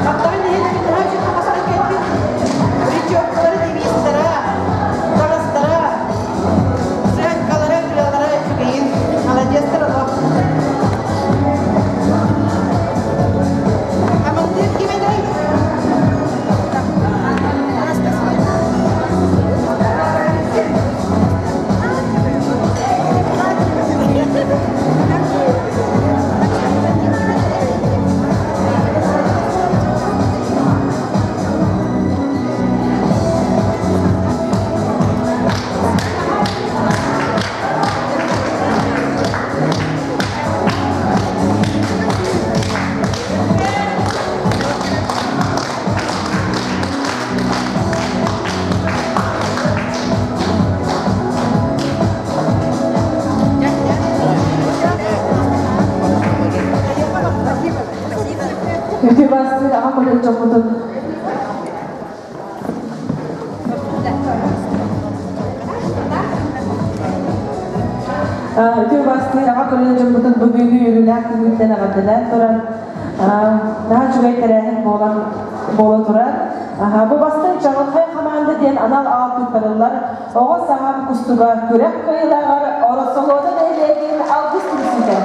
Хаптаҕай нэһилиэгин наһаа үчүгэй хамасынан кэлбит речевкалара, девизтара, таҥастара, сыанкалара, ырыалара үчүгэйин. Молодецтар олох. Командир ким этэй? Үтүө бастыыр аҕа көлүөн дьоммутун Үтүө бастыыр аҕа көлүөн дьоммутун бүгүҥҥү үөрүүлээх күнүнэн эҕэрдэлээн туран наһаа үчүгэй тэрээһин буолан буола турар. Бу бастыҥ чаҕылхай хамаанда диэн анал аат туттарыллар оҕо саҥам кустуга күрэх кыайыылааҕар Ороссолуода нэһилиэгин Алгыс түмсүүтэ.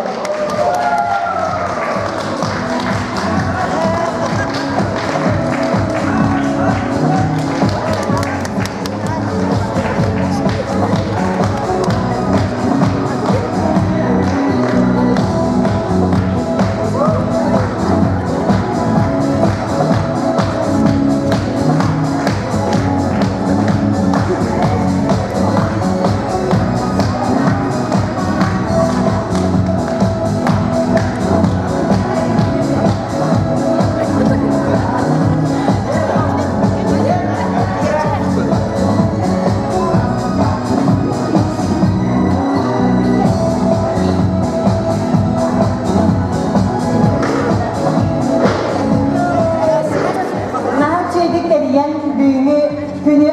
Наһаа үчүгэйдик тэрийэн бүгүҥҥү күнү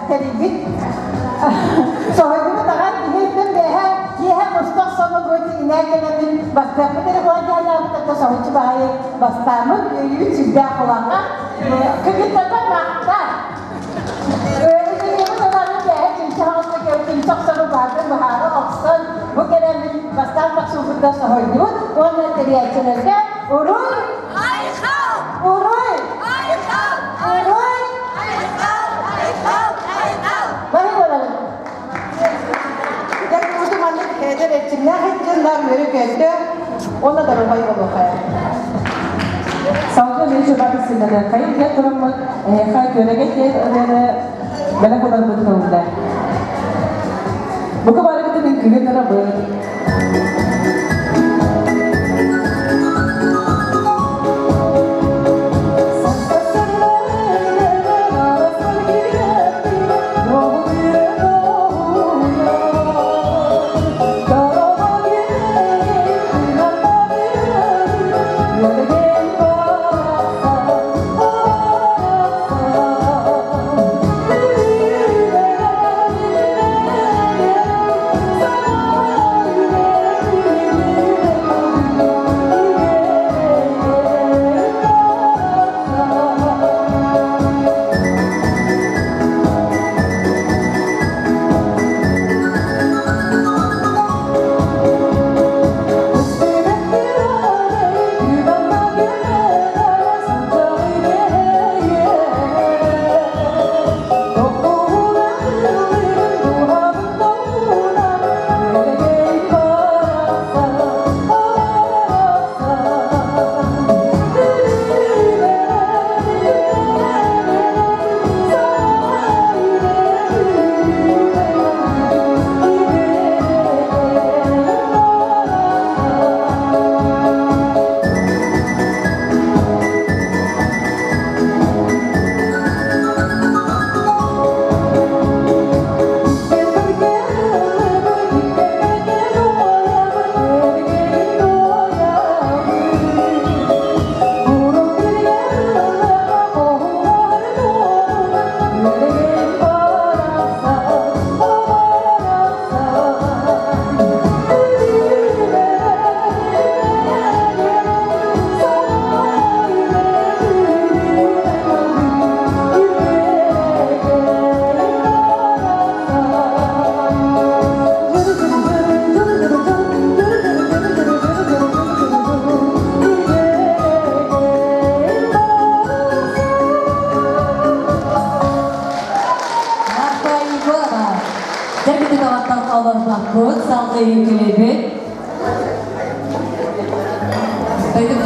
тэрийбит. Соһуйдубут аҕай киһиттэн бэйэ киэһэ мустах сонун инээ кэлэммин бастыахпыт эрэ буолан кытта соһуччу баайы бастааммыт үөрүүбүт сүрдээх улахан. Кыгыттата махтал. Үөрүүбүт ыланы кээһэ чүмчэ оҕосто кэлтим сохсору баатын быһаара охсон бу кэлэммин бастаан тахсыбытта соһуйдубут уонна тэрийээччилэргэ уруй Айхал! Уруй! Айхал! Уруй! Айхал! Айхал! Айхал! Бары буолабыт. Дьэ, кууту маннык эдэр эрчимнээх ыччыннар үөрү-көттө уонна доруобай буолуоххайа. Салгыы мен чубаты сыннаныаххайын диэн тураммыт, эһиэхэ күөрэгэй диэн ырыаны бэлэх ыларбыт көҥүллэ. Бука барыгытын үҥкүүгэ ырабыт. табаттан олорбоппут, салгыы үҥкүүлүүбүт. Дойдум